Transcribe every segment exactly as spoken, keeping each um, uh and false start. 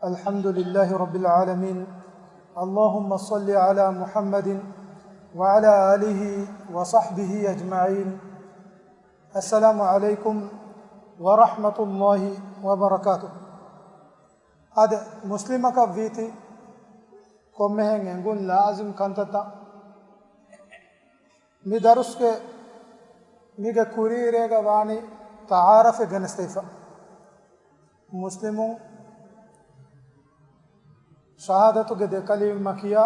الحمد لله رب العالمين. اللهم صل على محمد وعلى آله وصحبه أجمعين. السلام عليكم ورحمة الله وبركاته. އަދި މުސްލިމަކަށް ވީތީ ކޮންމެހެން އެނގުން ލާޒިމް ކަންތައްތައް. މި ދަރުސްގެ މީގެ ކުރީރޭގަ ވާނީ ތަޢާރަފެއް ގެނެސްދެވިފަ. މުސްލިމުން ޝަހާދަތުގެ ދެކަލިމަ ކިޔާ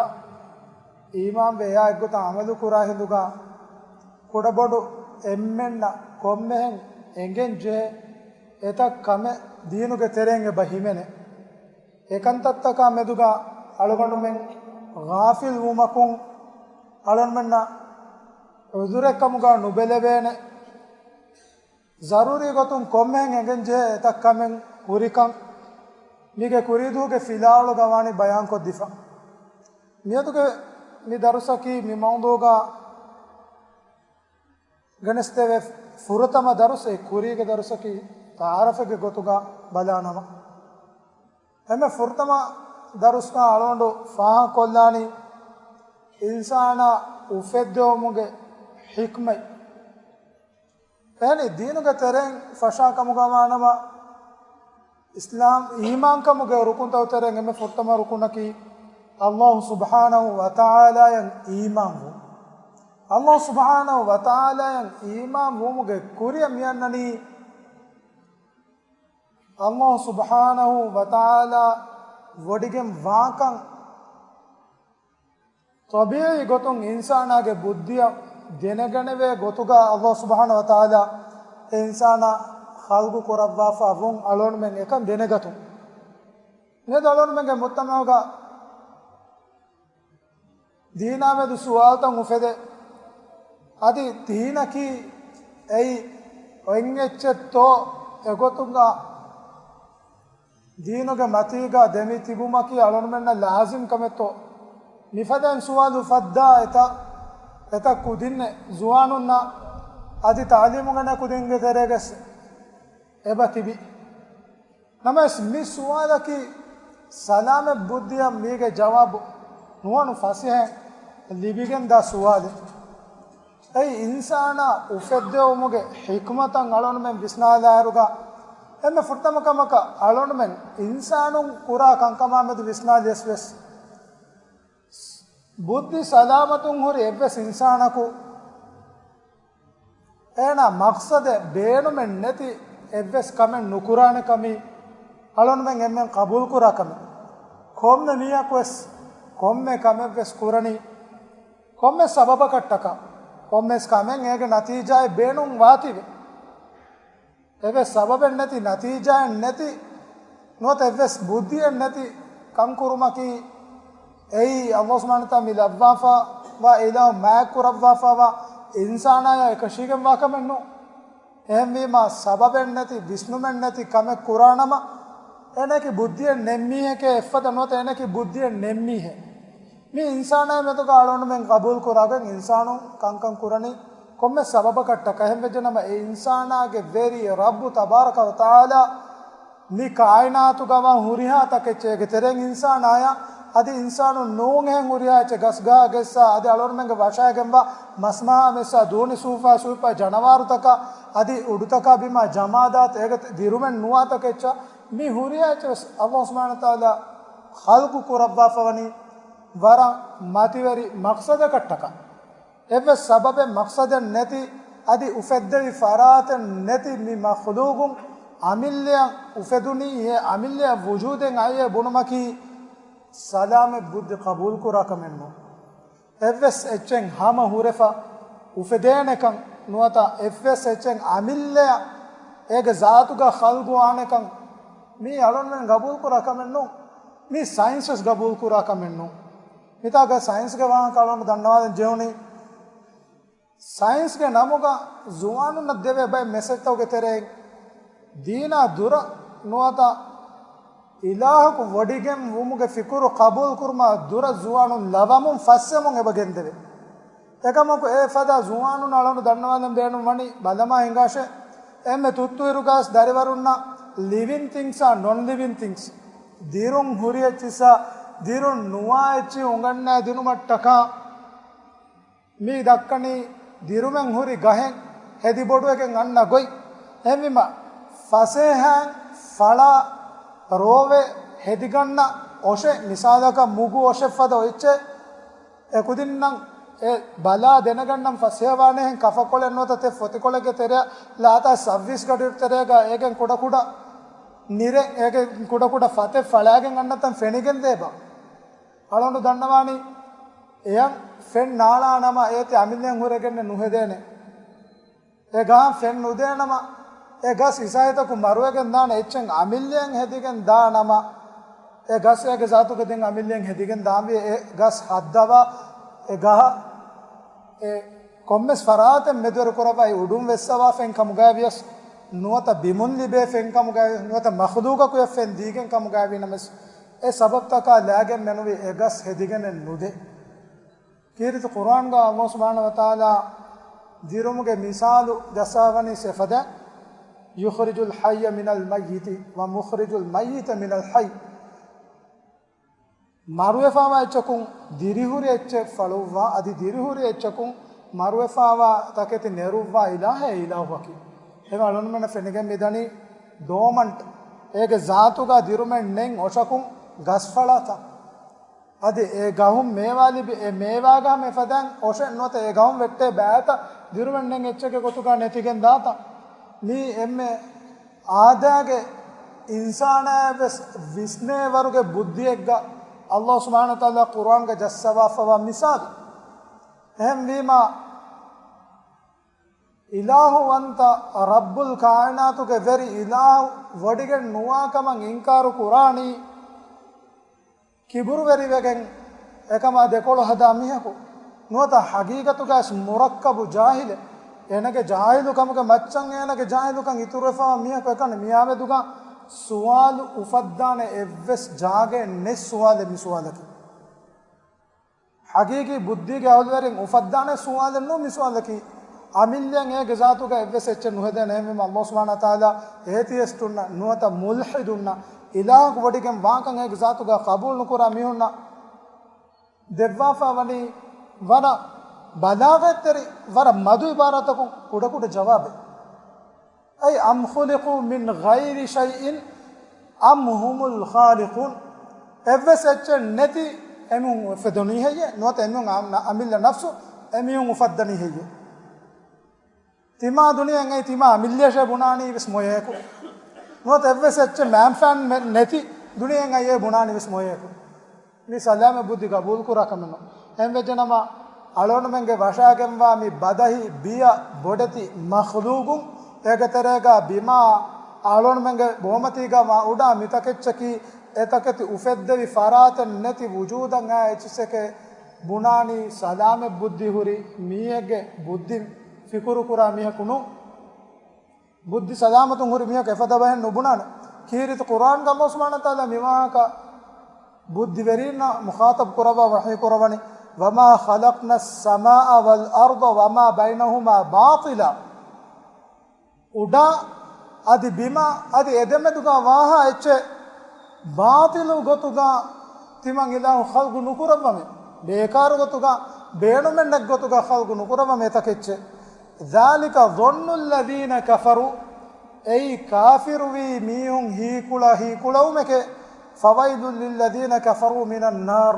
އީމާންވެ އެއާ އެއްގޮތަށް ޢަމަލު ކުރާ ހިނދުގަ ކުޑަބޮޑު އެންމެންނަށް ކޮންމެހެން އެނގެން ޖެހޭ އެތައް ކަމެއް ދީނުގެ ތެރެއިން އެބަ ހިމެނޭ. އެކަންތައްތަކާ މެދުގަ އަޅުގަނޑުމެން ޣާފިލް ވުމަކުން އަޅުގަނޑުމެންނަށް ޢުޛުރެއް ކަމުގަ ނުބެލެވޭނެ. ޒަރޫރީ ގޮތުން ކޮންމެހެން އެނގެން ޖެހޭ އެތައް ކަމެއް ހުރިކަން މީގެ ކުރީދުވަހުގެ ފިލާވަޅުގަ ވާނީ ބަޔާންކޮށްދީފަ. މިއަދުގެ މި ދަރުސަކީ މި މައުޟޫޢުގަ ގެނެސްދެވޭ ފުރަތަމަ ދަރުސް އެ ކުރީގެ ދަރުސަކީ ތަޢާރަފެއްގެ ގޮތުގަ ބަލާނަމަ. އެންމެ ފުރަތަމަ ދަރުސްގަ އަޅުގަނޑު ފާހަގަކޮށްލާނީ އިންސާނާ އުފެއްދެވުމުގެ ޙިކްމަތް. އެހެނީ ދީނުގެ ތެރެއިން ފަށާ ކަމުގަ ވާނަމަ، އިސްލާމް އީމާންކަމުގެ ރުކުންތައް ތެރެއިން އެންމެ ފުރަތަމަ ރުކުނަކީ ﷲ ސުބްޙާނަހޫ ވަތަޢާލާއަށް އީމާންވުން. ﷲ ސުބްޙާނަހޫ ވަތަޢާލާއަށް އީމާންވުމުގެ ކުރިއަށް މިއަންނަނީ ﷲ ސުބްޙާނަހޫ ވަތަޢާލާ ވޮޑިގެން ވާކަން ޠަބީޢީ ގޮތުން އިންސާނާގެ ބުއްދިއަށް ދެނެގަނެވޭ ގޮތުގަ ﷲ ސުބްޙާނަހޫ ވަތަޢާލާ އެ އިންސާނާ ޚަލްޤު ކުރައްވާފަ ވުން އަޅުގަނޑުމެން އެކަން ދެނެގަތުން. މިއަދު އަޅުގަނޑުމެންގެ މުޖްތަމަޢުގަ ދީނާ މެދު ސުވާލުތައް އުފެދޭ. އަދި ދީނަކީ އެއީ އޮތް އެއްޗެއްތޯ އެގޮތުގަ ދީނުގެ މަތީގަ ދެމި ތިބުމަކީ އަޅުގަނޑުމެންނަށް ލާޒިމް ކަމެއްތޯ؟ މިފަދައިން ސުވާލު އުފައްދާ އެތައް، އެތައް ކުދިންނެއް ޒުވާނުންނަށް އަދި ތަޢުލީމުގަނެ ކުދިންގެ ތެރޭގަސް އެބަ ތިބި. ނަމަވެސް މި ސުވާލަކީ ސަލާމަތް ބުއްދިއަށް މީގެ ޖަވާބު ނުވަނު ފަސޭހައިން ލިބިގެންދާ ސުވާލެއް. އެއީ އިންސާނާ އުފެއްދެވުމުގެ ޙިކްމަތަށް އަޅުގަނޑުމެން ވިސްނާލާއިރުގަ، އެންމެ ފުރަތަމަ ކަމަކަށް އަޅުގަނޑުމެން އިންސާނުން ކުރާ ކަންކަމާމެދު ވިސްނާލިޔަސް ވެސް، ބުއްދި ސަލާމަތުން ހުރި އެއްވެސް އިންސާނަކު އޭނާ މަޤްޞަދެއް ބޭނުމެއް ނެތި އެއްވެސް ކަމެއް ނުކުރާނެ ކަމީ އަޅުގަނޑުމެން އެންމެން ޤަބޫލުކުރާ ކަމެއް. ކޮންމެ މީހަކު ވެސް ކޮންމެ ކަމެއް ވެސް ކުރަނީ ކޮންމެ ސަބަބަކަށްޓަކާ، ކޮންމެސް ކަމެއް އޭގެ ނަތީޖާއެއް ބޭނުން ވާތީވެ. އެއްވެސް ސަބަބެއް ނެތި، ނަތީޖާއެއް ނެތި، ނުވަތަ އެއްވެސް ބުއްދިއެއް ނެތި ކަން ކުރުމަކީ، އެއީ ﷲ ސުބްޙާނަހޫ ވަތަޢާލާ މި ލައްވާފަ ވާ އިލާހު މާތް ކުރައްވާފަ ވާ އިންސާނާޔާ އެކަށީގެންވާ ކަމެއް ނޫން. އެހެންވީމާ، ސަބަބެއް ނެތި، ވިސްނުމެއް ނެތި ކަމެއް ކުރާނަމަ، އޭނައަކީ ބުއްދިއެއް ނެތް މީހެކޭ އެއްފަދަ ނުވަތަ އޭނައަކީ ބުއްދިއެއް ނެތް މީހެއް. މި އިންސާނާ މެދުގަ އަޅުގަނޑުމެން ޤަބޫލު ކުރާގޮތް އިންސާނުން ކަންކަން ކުރަނީ ކޮންމެ ސަބަބަކަށްޓަކާ. އެހެންވެއްޖެނަމަ، އެ އިންސާނާގެ ވެރި ރައްބު ތަބާރަކަ ވަތަޢާލާ މި ކާއިނާތުގަ ވާ ހުރިހާ ތަކެއްޗެއް އޭގެ ތެރެއިން އިންސާނާޔާ އަދި އިންސާނުން ނޫން އެހެން ހުރިހާ އެއްޗެއް ގަސްގަހާ ގެއްސާ އަދި އަޅުގަނޑުމެންގެ ވަށާގެންވާ މަސްމާހާ މެއްސާ ދޫނި ސޫފާ ސޫފާ ޖަނަވާރުތަކާ އަދި އުޑުތަކާ ބިމާ ޖަމާދާތު އޭގެ ދިރުމެއް ނުވާ ތަކެއްޗާ މި ހުރިހާ އެއްޗެއް ވެސް ﷲ ސުބްޙާނަހޫ ވަތަޢާލާ ޚަލްޤު ކުރައްވާފަވަނީ ވަރަށް މަތިވެރި މަޤްޞަދަކަށްޓަކާ. އެއްވެސް ސަބަބެއް މަޤްޞަދެއް ނެތި، އަދި އުފެއްދެވި ފަރާތެއް ނެތި މި މަޚްލޫޤުން އަމިއްލައަށް އުފެދުނީ، އެ އަމިއްލައަށް ވުޖޫދެއް އައީ ބުނުމަކީ ސަލާމަތް ބުއްދި ޤަބޫލުކުރާ ކަމެއް ނޫން. އެއްވެސް އެއްޗެއް ހަމަ ހުރެފަ އުފެދޭނެކަން ނުވަތަ އެއްވެސް އެއްޗެއް އަމިއްލައަށް އޭގެ ޒާތުގަ ޚަލްޤު ވާނެކަން މީ އަޅުގަނޑުމެން ޤަބޫލުކުރާ ކަމެއް ނޫން. މީ ސައިންސް ވެސް ޤަބޫލުކުރާ ކަމެއް ނޫން. މިތާގަ ސައިންސްގެ ވާހަކަ އަޅުގަނޑު ދަންނަވާލަން ޖެހުނީ. ސައިންސްގެ ނަމުގަ ޒުވާނުންނަށް ދެވޭ ބައެއް މެސެޖްތަކުގެ ތެރެއިން ދީނާ ދުރަށް ނުވަތަ އިލާހަކު ވޮޑިގެން ވުމުގެ ފިކުރު ޤަބޫލު ކުރުމާ ދުރަށް ޒުވާނުން ލަވަމުން ފައްސެވުމުން އެބަ ގެންދެވޭ. އެކަމަކު އެ ފަދަ ޒުވާނުން އަޅުގަނޑު ދަންނަވާލަން ބޭނުން ވަނީ ބަލަމާ ހިނގާށޭ، އެންމެ ތުއްތުއިރުގަސް ދަރިވަރުންނަށް ލިވިން ތިންގްސް އާ ނޮން ލިވިން ތިންގްސް، ދިރުން ހުރި އެއްޗިއްސާ ދިރުން ނުވާ އެއްޗިހި އުނގަންނާ ދިނުމަށްޓަކާ މި ދައްކަނީ ދިރުމެއް ހުރި ގަހެއް ހެދި ބޮޑުވެގެން އަންނަ ގޮތް. އެހެންވީމަ، ފަސޭހައިން ފަޅާ ރޯވެ ހެދިގަންނަ އޮށެއް، މިސާލަކަށް މުގު އޮށެއް ފަދަ އޮތްޗެއް، އެ ކުދިންނަށް އެ ބަލާ ދެނެގަންނަން ފަސޭހަވާނެހެން ކަފަކޮޅެއް ނުވަތަ ތެ ފޮތިކޮޅެއްގެ ތެރެއަށް ލާތާ ސައުވީސް ގަޑިއިރު ތެރޭގަ އޭގެން ކުޑަކުޑަ ނިރެން އޭގެ ކުޑަކުޑަ ފަތެއް ފަޅާގެން އަންނަތަން ފެނިގެން ދޭބަ. އަޅުގަނޑު ދަންނަވާނީ އެޔަށް ފެން ނާޅާ ނަމަ އޭތި އަމިއްލައިން ހުރެގެންނެއް ނުހެދޭނެ. އެ ގަހަށް ފެން ނުދޭނަމަ، އެ ގަސް އިސާހިތަކު މަރުވެގެން ދާނެ އެއްޗެއް އަމިއްލައިން ހެދިގެން ދާނަމަ، އެ ގަސް އޭގެ ޒާތުގަ ދެން އަމިއްލައިން ހެދިގެން ދާންވީ އެ ގަސް ހައްދަވާ، އެ ގަހަށް އެ ކޮންމެސް ފަރާތެއް މެދުވެރި ކުރައްވާ އެ އުޑުން ވެއްސަވާ ފެން ކަމުގައި ވިޔަސް ނުވަތަ ބިމުން ލިބޭ ފެން ކަމުގައި ނުވަތަ މަޚްލޫގަކު އެ ފެން ދީގެން ކަމުގައި ވީ ނަމަވެސް، އެ ސަބަބުތަކާ ލާގެން މެނުވީ އެ ގަސް ހެދިގެނެއް ނުދޭ. ކީރިތި ޤުރްއާންގަ ﷲ ސުބްޙާނަހޫ ވަތަޢާލާ ދިރުމުގެ މިސާލު ޖައްސާވަނީ ސެފަދަ، يُخْرِجُ الْحَيَّ مِنَ الْمَيِّتِ وَمُخْرِجُ الْمَيِّتَ مِنَ الْحَيِّ. މަރުވެފާވާ އެއްޗަކުން ދިރިހުރި އެއްޗެއް ފަޅުއްވާ، އަދި ދިރިހުރި އެއްޗަކުން މަރުވެފާވާ ތަކެތި ނެރުއްވާ އިލާހޭ އިލާހުއަކީ. އެހެން އަޅުގަނޑުމެންނަށް ފެނިގެން މިދަނީ ޑޯމަންޓް، އޭގެ ޒާތުގަ ދިރުމެއް ނެތް އޮށަކުން ގަސްފަޅާތަން. އަދި އެ ގަހުން މޭވާ ލިބި، އެ މޭވާގަ މިފަދައިން އޮށެއް ނުވަތަ އެ ގަހުން ވެއްޓޭ ބައިތައް ދިރުމެއް ނެތް އެއްޗެއްގެ ގޮތުގަ ނެތިގެން ދާތަން. މީ އެންމެ އާދައިގެ އިންސާނާއަށް ވެސް ވިސްނޭ ވަރުގެ ބުއްދިއެއްގަ ﷲ ސުބްޙާނަހޫ ވަތަޢާލާ ޤުރްއާންގަ ޖައްސަވާފަވާ މިސާލު. އެހެންވީމަ، އިލާހުވަންތަ ރައްބުލް ކާއިނާތުގެ ވެރި އިލާހު ވޮޑިގެން ނުވާކަމަށް އިންކާރު ކުރާނީ ކިބުރުވެރިވެގެން އެކަމާ ދެކޮޅު ހަދާ މީހަކު ނުވަތަ ޙަޤީޤަތުގައި މުރައްކަބު ޖާހިލެއް. އޭނަގެ ޖާހިލުކަމުގެ މައްޗަށް އޭނަގެ ޖާހިލުކަން އިތުރުވެފަވާ މީހަކު އެކަނި. މިއާމެދުގަ ސުވާލު އުފައްދާނެ އެއްވެސް ޖާގައެއް ނެތް ސުވާލެއް މި ސުވާލަކީ. ޙަޤީޤީ ބުއްދީގެ އަހުލުވެރިން އުފައްދާނެ ސުވާލެއް ނޫން މި ސުވާލަކީ. އަމިއްލައަށް އޭގެ ޒާތުގަ އެއްވެސް އެއްޗެއް ނުހެދޭނެ. އެހެންވީމަ ﷲ ސުބްޙާނަހޫ ވަތަޢާލާ އޭތިއިސްޓުންނަށް ނުވަތަ މުލްޙިދުންނަށް އިލާހަކު ވޮޑިގެން ވާކަން އޭގެ ޒާތުގަ ޤަބޫލު ނުކުރާ މީހުންނަށް ދެއްވާފަ ވަނީ ވަރަށް ބަލާޣަތްތެރި، ވަރަށް މަދު ޢިބާރާތަކުން ކުޑަކުޑަ ޖަވާބެއް. އައި أَمْ خُلِقُوا مِنْ غَيْرِ شَيْءٍ أَمْ هُمُ الْخَالِقُونَ. އެއްވެސް އެއްޗެއް ނެތި އެމީހުން އުފެދުނީ ހެއްޔޭ؟ ނުވަތަ އެމީހުން އަ-، އަމިއްލަ ނަފްސު އެމީހުން އުފައްދަނީ ހެއްޔޭ؟ ތިމާ ދުނިޔެއަށް އައި ތިމާ އަމިއްލަޔަށޭ ބުނާނީ ވެސް މޮޔަޔަކު. ނުވަތަ އެއްވެސް އެއްޗެއް މައިންފާން މެ-، ނެތި ދުނިޔެއަށް އައިއޭ ބުނާނީ ވެސް މޮޔަޔަކު. މި ސަލާމަތް ބުއްދި ގަބޫލުކުރާ ކަމެއް ނޫން. އެހެންވެއްޖެނަމަ، އަޅުގަނޑުމެންގެ ވަށާގެންވާ މި ބަދަހި ބިޔަ ބޮޑެތި މަޚްލޫގުން، އޭގެ ތެރޭގަ ބިމާ އަޅުގަނޑުމެންގެ ބޯމަތީގަ މާ އުޑާ މިތަކެއްޗަކީ، އެތަކެތި އުފެއްދެވި ފަރާތެއް ނެތި ވުޖޫދަށް އައި އެއްޗިއްސެކޭ ބުނާނީ ސަލާމަތް ބުއްދި ހުރި މީހެއްގެ ބުއްދިން ފިކުރުކުރާ މީހަކު ނޫން. ބުއްދި ސަލާމަތުން ހުރި މީހަކު އެފަދަ ބަހެއް ނުބުނާނެ. ކީރިތި ޤުރްއާންގަ ﷲ ސުބްޙާނަހޫ ވަތަޢާލާ މިވާހަކަ ބުއްދިވެރީންނާ މުޚާޠަބު ކުރައްވާ ވަޙީ ކުރައްވަނީ، وَمَا خَلَقْنَا السَّمَاءَ وَالْأَرْضَ وَمَا بَيْنَهُمَا بَاطِلًا. އުޑާ އަދި ބިމާ އަދި އެދެމެދުގަ ވާހާ އެއްޗެއް ބާޠިލު ގޮތުގަ ތިމަން އިލާހު ޚަލްޤު ނުކުރައްވަމޭ. ބޭކާރު ގޮތުގަ ބޭނުމެއް ނެތް ގޮތުގަ ޚަލްޤު ނުކުރައްވަމޭ ތަކެއްޗެއް. ذَلِكَ ظَنُّ الَّذِينَ كَفَرُوا، އެއީ ކާފިރުވީ މީހުން ހީކުޅަ ހީކުޅަވުމެކޭ. فَوَيْلٌ لِلَّذِينَ كَفَرُوا مِنَ النَّارِ،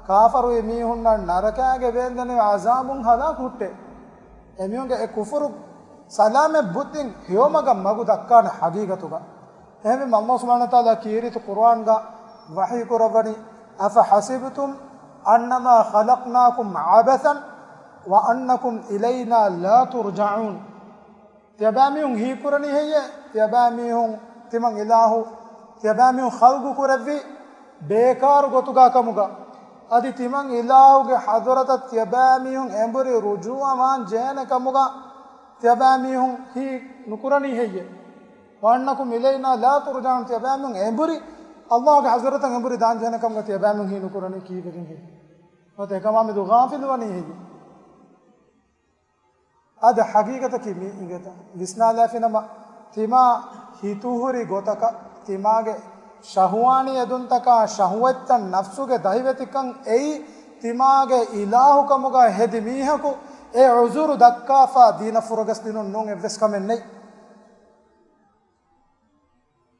ކާފަރުވި މީހުންނަށް ނަރަކާގެ ވޭންދެނިވި ޢަޒާބުން ހަލާކު ހުއްޓޭ. އެމީހުންގެ އެ ކުފުރު ސަލާމަތް ބުއްދިން ހެޔޮމަގަށް މަގު ދައްކާނެ ޙަޤީޤަތުގަ. އެހެންވީމަ ﷲ ސުބްޙާނަހޫ ވަތަޢާލާ ކީރިތި ޤުރްއާންގަ ވަޙީ ކުރައްވަނީ، أَفَحَسِبْتُمْ أَنَّمَا خَلَقْنَاكُمْ عَبَثًا وَأَنَّكُمْ إِلَيْنَا لَا تُرْجَعُونَ. ތިޔަބައިމީހުން ހީކުރަނީ ހެއްޔޭ؟ ތިޔަބައިމީހުން ތިމަން އިލާހު ތިޔަބައިމީހުން ޚަލްޤު ކުރެއްވީ ބޭކާރު ގޮތުގަ ކަމުގަ، އަދި ތިމަން އިލާހުގެ ޙަޟްރަތަށް ތިޔަބައިމީހުން އެނބުރި ރުޖޫޢަވާން ޖެހޭނެ ކަމުގަ ތިޔަބައިމީހުން ހީ ނުކުރަނީ ހެއްޔޭ؟ وَأَنَّكُمْ إِلَيْنَا لَا تُرْجَعُونَ. ތިޔަބައިމީހުން އެނބުރި ﷲ ގެ ޙަޟްރަތަށް އެނބުރި ދާން ޖެހޭނެ ކަމުގަ ތިޔަބައިމީހުން ހީ ނުކުރަނީ ކީއްވެގެން ހެއްޔޭ؟ ނުވަތަ އެކަމާމެދު ޣާފިލުވަނީ ހެއްޔޭ؟ އަދި ޙަޤީޤަތަކީ މި އިނގޭތަ؟ ވިސްނާލާފިނަމަ، ތިމާ ހިތުހުރި ގޮތަކަށް ތިމާގެ ޝަހުވާނީ އެދުންތަކާ ޝަހުވަތްތައް ނަފްސުގެ ދަހިވެތިކަން އެއީ ތިމާގެ އިލާހުކަމުގަ ހެދި މީހަކު އެ ޢުޛުރު ދައްކާފަ ދީނަށް ފުރަގަސް ދިނުން ނޫން އެއްވެސް ކަމެއް ނެތް.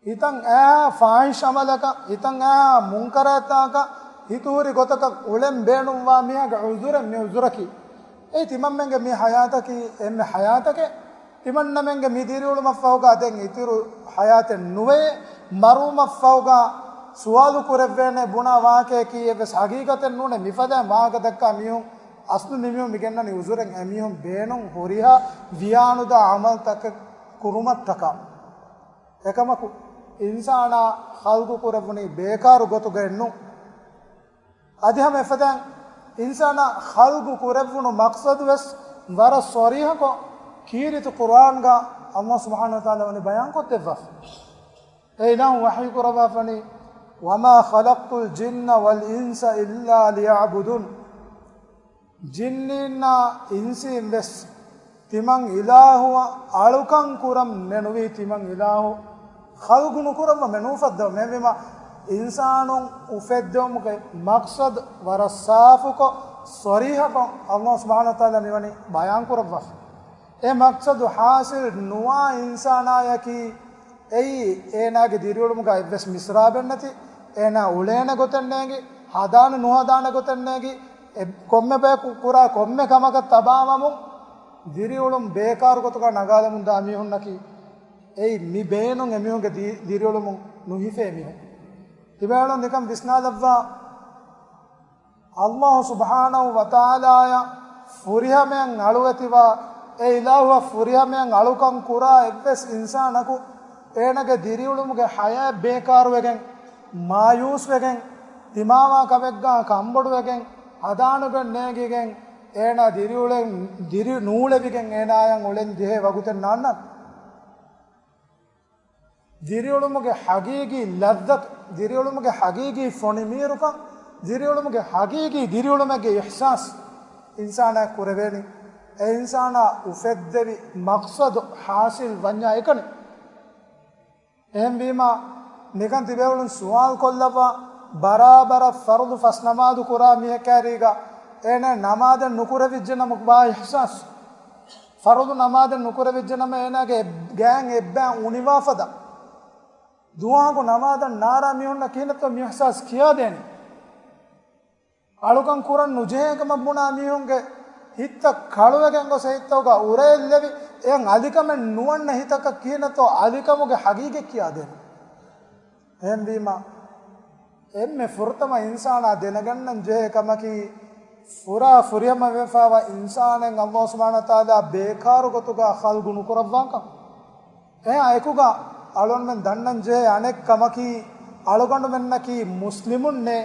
ހިތަށް އައިހާ ފާޙިޝް ޢަމަލަކަށް، ހިތަށް އައިހާ މުންކަރާތްތަކަށް، ހިތުހުރި ގޮތަކަށް އުޅެން ބޭނުންވާ މީހާގެ ޢުޛުރެއް މި ޢުޛުރަކީ. އެއީ ތިމަންމެންގެ މި ޙަޔާތަކީ އެންމެ ޙަޔާތެކޭ. ތިމަންނަމެންގެ މި ދިރިއުޅުމަށްފަހުގަ ދެން އިތުރު ޙަޔާތެއް ނުވޭ. މަރުވުމަށްފަހުގަ ސުވާލު ކުރެއްވޭނެ ބުނާ ވާހަކަޔަކީ އެއްވެސް ޙަޤީޤަތެއް ނޫނޭ. މިފަދައިން ވާހަކަ ދައްކާ މީހުން، އަސްލު މިމީހުން މި ގެންނަނީ ޢުޛުރެއް. އެމީހުން ބޭނުން ހުރިހާ ވިޔާނުދާ ޢަމަލުތަކެއް ކުރުމަށްޓަކާ. އެކަމަކު، އިންސާނާ ޚަލްޤު ކުރެއްވުނީ ބޭކާރު ގޮތުގައެއްނު. އަދި ހަމަ އެފަދައިން އިންސާނާ ޚަލްޤު ކުރެއްވުނު މަޤްޞަދު ވެސް ވަރަށް ޞަރީޙަކޮށް، ކީރިތި ޤުރުއާންގަ ﷲ ސުބްޙާނަހޫ ވަތަޢާލާ ވަނީ ބަޔާންކޮށްދެއްވާފަ. އެ އިލާހު ވަޙީ ކުރައްވާފަނީ، "وما خلقت الجن والإنس إلا ليعبدون." ޖިންނީންނާ އިންސީން ވެސް ތިމަން އިލާހުއަށް އަޅުކަން ކުރަން މެނުވީ، ތިމަން އިލާހު ޚަލްޤު ނުކުރައްވަމޭ، ނޫފައްދަވަމޭ. އެހެންވީމަ، އިންސާނުން އުފެއްދެވުމުގެ މަޤްޞަދު ވަރަށް ސާފުކޮށް، ޞަރީޙަކޮށް ﷲ ސުބްޙާނަހޫ ވަތަޢާލާ މިވަނީ ބަޔާން ކުރައްވާފަ. އެ މަޤްޞަދު ޙާޞިލް ނުވާ އިންސާނާޔަކީ، އެއީ އޭނާގެ ދިރިއުޅުމުގަ އެއްވެސް މިސްރާބެއް ނެތި، އޭނާ އުޅޭނެ ގޮތެއް ނޭނގި، ހަދާނެ ނުހަދާނެ ގޮތެއް ނޭނގި، އެ ކޮންމެ ބަޔަކު ކުރާ ކޮންމެ ކަމަކަށް ތަބާވަމުން، ދިރިއުޅުން ބޭކާރު ގޮތުގަ ނަގާލަމުން ދާ މީހުންނަކީ، އެއީ މި ބޭނުން އެމީހުންގެ ދި-، ދިރިއުޅުމުން ނުހިފޭ މީހުން. ތިބޭނުން ނިކަން ވިސްނާލައްވާ. ﷲ ސުބްޙާނަހޫ ވަތަޢާލާއަށް ފުރިހަމަޔަށް އަޅުވެތިވާ، އެ އިލާހުއަށް ފުރިހަމަޔަށް އަޅުކަން ކުރާ އެއްވެސް އިންސާނަކު އޭނަގެ ދިރިއުޅުމުގެ ޙަޔާތް ބޭކާރުވެގެން، މާޔޫސްވެގެން، ތިމާވާ ކަމެއްގާ ކަންބޮޑުވެގެން، ހަދާނުގެން ނޭނގިގެން، އޭނާ ދިރިއުޅެން، ދިރި ނޫޅެވިގެން އޭނާޔަށް އުޅެން ޖެހޭ ވަގުތެއް ނާންނާނެ. ދިރިއުޅުމުގެ ޙަޤީޤީ ލައްޒަތު، ދިރިއުޅުމުގެ ޙަޤީޤީ ފޮނިމީރުކަން، ދިރިއުޅުމުގެ ޙަޤީޤީ ދިރިއުޅުމެއްގެ އިޙްސާސް އިންސާނާ ކުރެވޭނީ، އެ އިންސާނާ އުފެއްދެވި މަޤްޞަދު ޙާޞިލް ވަންޏާ އެކަނި. އެހެންވީމާ، ނިކަން ތިބޭފުޅުން ސުވާލު ކޮށްލައްވާ، ބަރާބަރަށް ފަރުޟު ފަސް ނަމާދު ކުރާ މީހެއް ކައިރީގަ އޭނާ ނަމާދެއް ނުކުރެވިއްޖެ ނަމަ ވާ އިޙްސާސް؟ ފަރުޟު ނަމާދެއް ނުކުރެވިއްޖެ ނަމަ އޭނާގެ ގައިން އެއްބައި އުނިވާފަދަ، ދުވަހަކު ނަމާދަށް ނާރާ މީހުންނަށް ކިހިނެއްތޯ މި އިޙްސާސް ކިޔާދޭނެ؟ އަޅުކަން ކުރަން ނުޖެހޭ ކަމަށް ބުނާ މީހުންގެ ހިތްތައް ކަޅުވެގެން ގޮސް އެ ހިތްތަކުގަ އުރައެއް ލެވި، އެއަށް އަލިކަމެއް ނުވަންނަ ހިތަކަށް ކިހިނެއްތޯ އަލިކަމުގެ ޙަޤީޤަތް ކިޔާދޭނެ؟ އެހެންވީމަ، އެންމެ ފުރަތަމަ އިންސާނާ ދެނެގަންނަން ޖެހޭ ކަމަކީ، ފުރާ ފުރިހަމަވެފައިވާ އިންސާނެއް ﷲ ސުބްޙާނަހޫ ވަތަޢާލާ ބޭކާރު ގޮތުގަ ޚަލްޤު ނުކުރައްވާކަން. އެއާ އެކުގަ އަޅުގަނޑުމެން ދަންނަން ޖެހޭ އަނެއް ކަމަކީ، އަޅުގަނޑުމެންނަކީ މުސްލިމުންނޭ.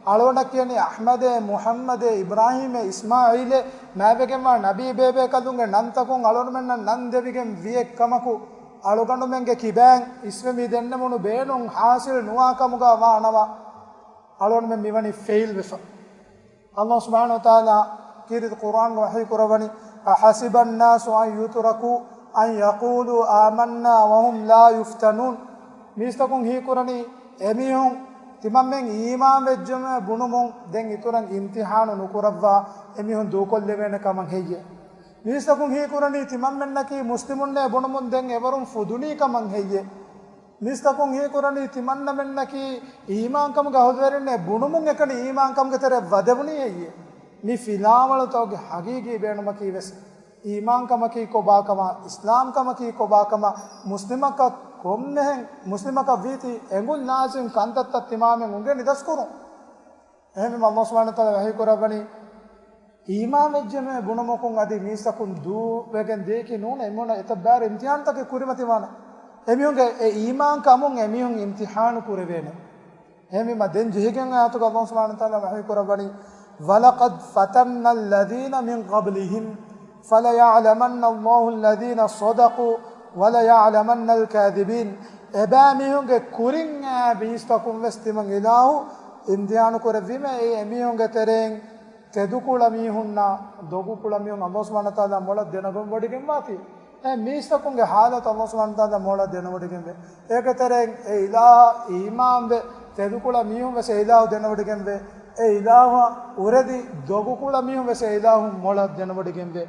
އަޅުގަނޑަށް ކިޔަނީ އަޙްމަދޭ، މުޙައްމަދޭ، އިބްރާހީމޭ، އިސްމާޢީލޭ، މާތްވެގެންވާ ނަބީ ބޭބޭކަލުންގެ ނަންތަކުން އަޅުގަނޑުމެންނަށް ނަން ދެވިގެން ވިއެއް ކަމަކު، އަޅުގަނޑުމެންގެ ކިބައިން އިސްވެ މި ދެންނެވުނު ބޭނުން ޙާޞިލް ނުވާ ކަމުގަ ވާނަމަ، އަޅުގަނޑުމެން މިވަނީ ފެއިލް ވެފަ. ﷲ ސުބްޙާނަހޫ ވަތަޢާލާ ކީރިތި ޤުރުއާންގަ ވަޙީ ކުރައްވަނީ، "أحسب الناس أن يتركوا أن يقولوا آمنا وهم لا يفتنون." މީސްތަކުން ހީކުރަނީ، އެމީހުން ތިމަންމެން އީމާން ވެއްޖެމޭ ބުނުމުން ދެން އިތުރަށް އިމްތިޙާނު ނުކުރައްވާ އެމީހުން ދޫކޮށްލެވޭނެ ކަމަށް ހެއްޔޭ؟ މީސްތަކުން ހީކުރަނީ ތިމަންމެންނަކީ މުސްލިމުންނޭ ބުނުމުން ދެން އެވަރުން ފުދުނީ ކަމަށް ހެއްޔޭ؟ މީސްތަކުން ހީކުރަނީ ތިމަންނަމެންނަކީ އީމާންކަމުގެ އަހުލުވެރިންނޭ ބުނުމުން އެކަނި އީމާންކަމުގެ ތެރެއަށް ވަދެވުނީ ހެއްޔޭ؟ މި ފިލާވަޅުތަކުގެ ޙަޤީޤީ ބޭނުމަކީ ވެސް އީމާންކަމަކީ ކޮބާކަމަށް، އިސްލާމްކަމަކީ ކޮބާކަމަށް، މުސްލިމަކަށް ކޮންމެހެން، މުސްލިމަކަށް ވީތީ އެނގުން ލާޒިމް ކަންތައްތައް ތިމާމެން އުނގެނި ދަސްކުރުން. އެހެންވީމަ ﷲ ސުބްޙާނަހޫ ވަތަޢާލާ ވަޙީ ކުރައްވަނީ، އީމާން ވެއްޖެމޭ ބުނުމަކުން އަދި މީސްތަކުން ދޫވެގެން ދިޔައީކީ ނޫނޭ، އެމީހުންނަށް އެތައް ބާރު އިމްތިޙާނުތަކެއް ކުރިމަތިވާނެ. އެމީހުންގެ އެ އީމާންކަމުން އެމީހުން އިމްތިޙާނު ކުރެވޭނެ. އެހެންވީމަ ދެން ޖެހިގެން އާޔަތުގަ ﷲ ސުބްޙާނަހޫ ވަތަޢާލާ ވަޙީ ކުރައްވަނީ، "ولقد فتنا الذين من قبلهم فليعلمن الله الذين صدقوا وليعلمن الكاذبين." އެބައިމީހުންގެ ކުރިން އައި މީސްތަކުން ވެސް ތިމަން އިލާހު އިމްތިޙާނު ކުރެއްވީމަ، އެ އެމީހުންގެ ތެރެއިން ތެދުކުޅަ މީހުންނާ ދޮގުކުޅަ މީހުން ﷲ ސުބްޙާނަހޫ ވަތަޢާލާ މޮޅަށް ދެނެގަން ވޮޑިގެންވާތީ. އެ މީސްތަކުންގެ ޙާލަތު ﷲ ސުބްޙާނަހޫ ވަތަޢާލާ މޮޅަށް ދެނެވޮޑިގެންވޭ. އޭގެ ތެރެއިން އެ އިލާހަށް އީމާންވެ، ތެދުކުޅަ މީހުން ވެސް އެ އިލާހު ދެނެވޮޑިގެންވޭ. އެ އިލާހަށް އުރެދި ދޮގުކުޅަ މީހުން ވެސް އެ އިލާހު މޮޅަށް ދެނެވޮޑިގެންވޭ.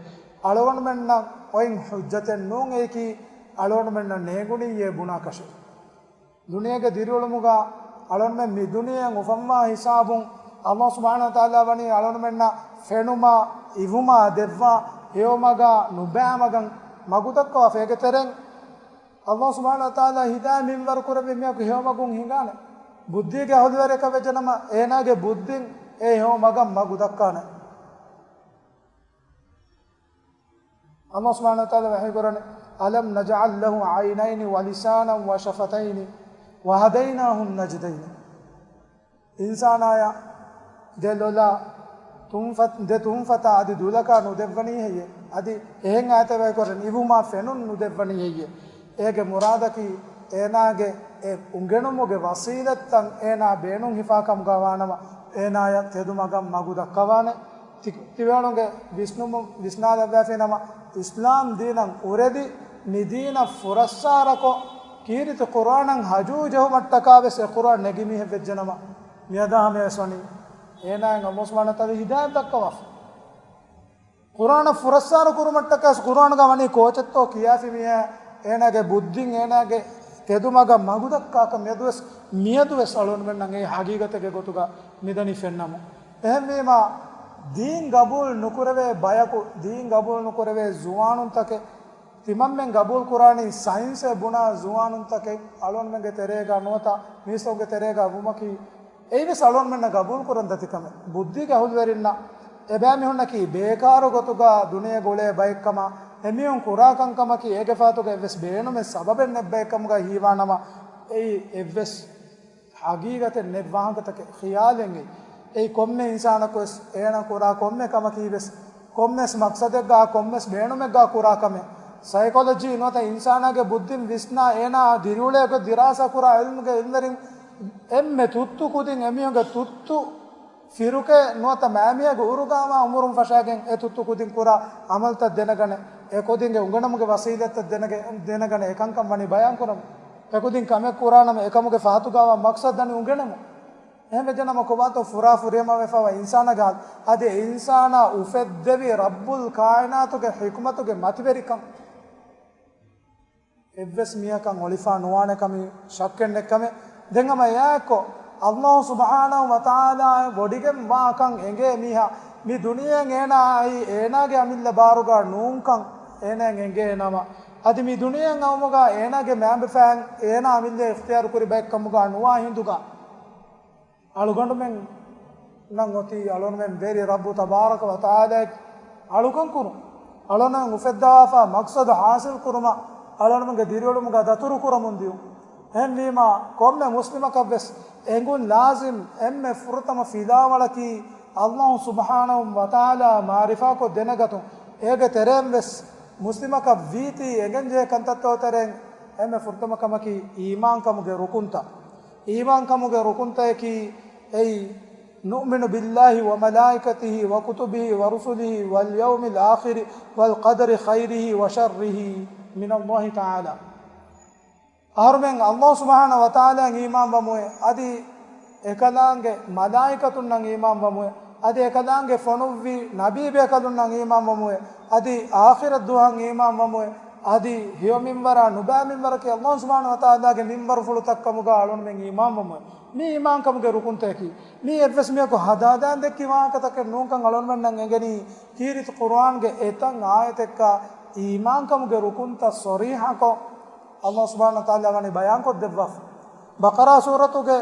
އަޅުގަނޑުމެންނަށް އޮތް ޙުއްޖަތެއް ނޫން އެއީކީ އަޅުގަނޑުމެންނަށް ނޭނގުނިއްޔޭ ބުނާކަށެއް. ދުނިޔޭގެ ދިރިއުޅުމުގަ އަޅުގަނޑުމެން މި ދުނިޔެއަށް އުފަންވާ ހިސާބުން ﷲ ސުބްޙާނަހޫ ވަތަޢާލާ ވަނީ އަޅުގަނޑުމެންނަށް ފެނުމާ، އިވުމާ ދެއްވާ، ހެޔޮމަގާ ނުބައިމަގަށް މަގުދައްކަވާފަ. އޭގެ ތެރެއިން ﷲ ސުބްޙާނަހޫ ވަތަޢާލާ ހިދާޔަތް މިންވަރު ކުރެއްވި މީހަކު ހެޔޮމަގުން ހިނގާނެ. ބުއްދީގެ އަހުލުވެރިއަކަށް ވެއްޖެނަމަ، އޭނާގެ ބުއްދިން އެ ހެޔޮ މަގަށް މަގު ދައްކާނެ. ﷲ ސުބްޙާނަހޫ ވަތަޢާލާ ވަޙީ ކުރަނީ، أَلَمْ نَجْعَل لَّهُ عَيْنَيْنِ وَلِسَانًا وَشَفَتَيْنِ وَهَدَيْنَاهُ النَّجْدَيْنِ. އިންސާނާޔަށް ދެ ލޮލާ ތުންފަތް، ދެ ތުންފަތާ އަދި ދުލަކާ ނުދެއްވަނީ ހެއްޔޭ؟ އަދި އެހެން އާޔަތެއް ވަޙީ ކުރަނީ، އިވުމާ ފެނުން ނުދެއްވަނީ ހެއްޔޭ؟ އޭގެ މުރާދަކީ، އޭނާގެ އެ އުނގެނުމުގެ ވަސީލަތްތައް އޭނާ ބޭނުން ހިފާ ކަމުގަ ވާނަމަ، އޭނާޔަށް ތެދުމަގަށް މަގު ދައްކަވާނެ. ތި-، ތިބޭނުންގެ ވިސްނުމުން ވިސްނާލައްވާފިނަމަ، އިސްލާމް ދީނަށް އުރެދި، މި ދީނަށް ފުރައްސާރަކޮށް، ކީރިތި ޤުރްއާނަށް ހަޖޫ ޖެހުމަށްޓަކާ ވެސް އެ ޤުރްއާން ނެގި މީހެއް ވެއްޖެނަމަ، މިއަދާ ހަމަޔަސް ވަނީ އޭނާއަށް ﷲ ސުބްޙާނަހޫ ވަތަޢާލާ ހިދާޔަތް ދައްކަވާފަ. ޤުރްއާނަށް ފުރައްސާރަ ކުރުމަށްޓަކާ ވެސް ޤުރްއާންގަ ވަނީ ކޯޗެއްތޯ ކިޔާފި މީހާ އޭނާގެ ބުއްދިން އޭނާގެ ތެދުމަގަށް މަގުދައްކާކަށް މިއަދުވެސް، މިއަދުވެސް އަޅުގަނޑުމެންނަށް އެ ޙަޤީޤަތެއްގެ ގޮތުގަ މިދަނީ ފެންނަމުން. އެހެންވީމާ، ދީން ގަބޫލު ނުކުރެވޭ ބަޔަކު، ދީން ގަބޫލު ނުކުރެވޭ ޒުވާނުންތަކެއް، ތިމަންމެން ގަބޫލު ކުރާނީ ސައިންސޭ ބުނާ ޒުވާނުންތަކެއް އަޅުގަނޑުމެންގެ ތެރޭގަ ނުވަތަ މީސްތަކުގެ ތެރޭގަ ވުމަކީ، އެއީވެސް އަޅުގަނޑުމެންނަށް ގަބޫލު ކުރަން ދަތި ކަމެއް. ބުއްދީގެ އަހުލުވެރިންނަށް އެބައިމީހުންނަކީ ބޭކާރު ގޮތުގަ ދުނިޔޭގަ އުޅޭ ބައެއްކަމަށް، އެމީހުން ކުރާ ކަންކަމަކީ އޭގެ ފަހަތުގަ އެއްވެސް ބޭނުމެއް ސަބަބެއް ނެތް ބައެއްކަމުގަ ހީވާނަމަ، އެއީ އެއްވެސް ޙަޤީޤަތެއް ނެތް ވާހަކަތަކެއް ޚިޔާލެއް އެއީ. އެއީ ކޮންމެ އިންސާނަކުވެސް އޭނާ ކުރާ ކޮންމެ ކަމަކީވެސް ކޮންމެސް މަޤްޞަދެއްގަ، ކޮންމެސް ބޭނުމެއްގަ ކުރާ ކަމެއް. ސައިކޮލޮޖީ ނުވަތަ އިންސާނާގެ ބުއްދިން ވިސްނާ އޭނާ ދިރިއުޅޭ ގޮތް ދިރާސާ ކުރާ ޢިލްމުގެ ޢިލްމުވެރިން އެންމެ ތުއްތު ކުދިން އެމީހުންގެ ތުއްތު ފިރުޤެއް ނުވަތަ މާމިޔާގެ އުރުގާވާ އުމުރުން ފަށާގެން އެ ތުއްތު ކުދިން ކުރާ ޢަމަލުތައް ދެނެގަނެ، އެ ކުދިންގެ އުނގެނުމުގެ ވަސީލަތްތައް ދެނެގެ-، ދެނެގަނެ އެކަންކަން ވަނީ ބަޔާން ކުރަމުން. އެ ކުދިން ކަމެއް ކުރާނަމަ އެކަމުގެ ފަހަތުގާވާ މަޤްޞަދު ދަނީ އުނގެނުމުން. އެހެންވެއްޖެނަމަ ކޮބާތޯ ފުރާ ފުރިހަމަވެފަވާ އިންސާނާގެ ޙާލު؟ އަދި އެ އިންސާނާ އުފެއްދެވީ ރައްބުލް ކާއިނާތުގެ ޙިކުމަތުގެ މަތިވެރިކަން. އެއްވެސް މީހަކަށް އޮޅިފާ ނުވާނެ ކަމީ ޝައްކެއް ނެތް ކަމެއް. ދެން ހަމަ އެއާއެއްކޮށް، ﷲ ސުބްޙާނަހޫ ވަތަޢާލާ ވޮޑިގެން ވާކަން އެނގޭ މީހާ، މި ދުނިޔެއިން އޭނާ އައީ އޭނާގެ އަމިއްލަ ބާރުގަ ނޫންކަން އޭނާއަށް އެނގޭ ނަމަ، އަދި މި ދުނިޔެއިން އައުމުގަ އޭނާގެ މައިންބަފައިން އޭނާ އަމިއްލަ އިޚްތިޔާރު ކުރި ބައެއް ކަމުގަ ނުވާ ހިނދުގަ، އަޅުގަނޑުމެންނަށް އޮތީ އަޅުގަނޑުމެން ވެރި ރައްބު ތަބާރަކަ ވަތަޢާލާއަށް އަޅުކަން ކުރުން. އަޅުގަނޑުމެން އުފެއްދަވާފާ މަޤްޞަދު ޙާޞިލް ކުރުމަށް އަޅުގަނޑުމެންގެ ދިރިއުޅުމުގަ ދަތުރު ކުރަމުން ދިޔުން. އެހެންވީމާ، ކޮންމެ މުސްލިމަކަށްވެސް އެނގުން ލާޒިމް އެންމެ ފުރަތަމަ ފިލާވަޅަކީ، ﷲ ސުބްޙާނަހޫ ވަތަޢާލާ މަޢުރިފާކޮށް ދެނެގަތުން. އޭގެ ތެރެއިން ވެސް މުސްލިމަކަށް ވީތީ އެނގެންޖެހޭ ކަންތައްތައް ތެރެއިން އެންމެ ފުރަތަމަ ކަމަކީ އީމާންކަމުގެ ރުކުންތައް. އީމާންކަމުގެ ރުކުންތަކަކީ އެއީ، نؤمن بالله وملائكته وكتبه ورسله واليوم الآخر والقدر خيره وشره من الله تعالى. އަހަރުމެން ﷲ ސުބްޙާނަހޫ ވަތަޢާލާއަށް އީމާންވަމުވެ، އަދި އެކަލާނގެ މަލާއިކަތުންނަށް އީމާންވަމުވެ، އަދި އެކަލާނގެ ފޮނުއްވި ނަބީބޭކަލުންނަށް އީމާންވަމުވެ، އަދި އާޚިރަތް ދުވަހަށް އީމާންވަމުވެ، އަދި ހެޔޮ މިންވަރާ ނުބައި މިންވަރަކީ ﷲ ސުބްޙާނަހޫ ވަތަޢާލާގެ މިންވަރުފުޅުތައް ކަމުގަ އަޅުގަނޑުމެން އީމާންވަމުވެ. މީ އީމާންކަމުގެ ރުކުންތަކަކީ، މީ އެއްވެސް މީހަކު ހަދާ ދާން ދެއްކި ވާހަކަތަކެއް ނޫންކަން އަޅުގަނޑުމެންނަށް އެނގެނީ، ކީރިތި ޤުރުއާންގެ އެތައް އާޔަތެއްގަ އީމާންކަމުގެ ރުކުންތައް ޞަރީޙަކޮށް، ﷲ ސުބްޙާނަހޫ ވަތަޢާލާ ވަނީ ބަޔާންކޮށްދެއްވާފަ. ބަޤަރާ ސޫރަތުގެ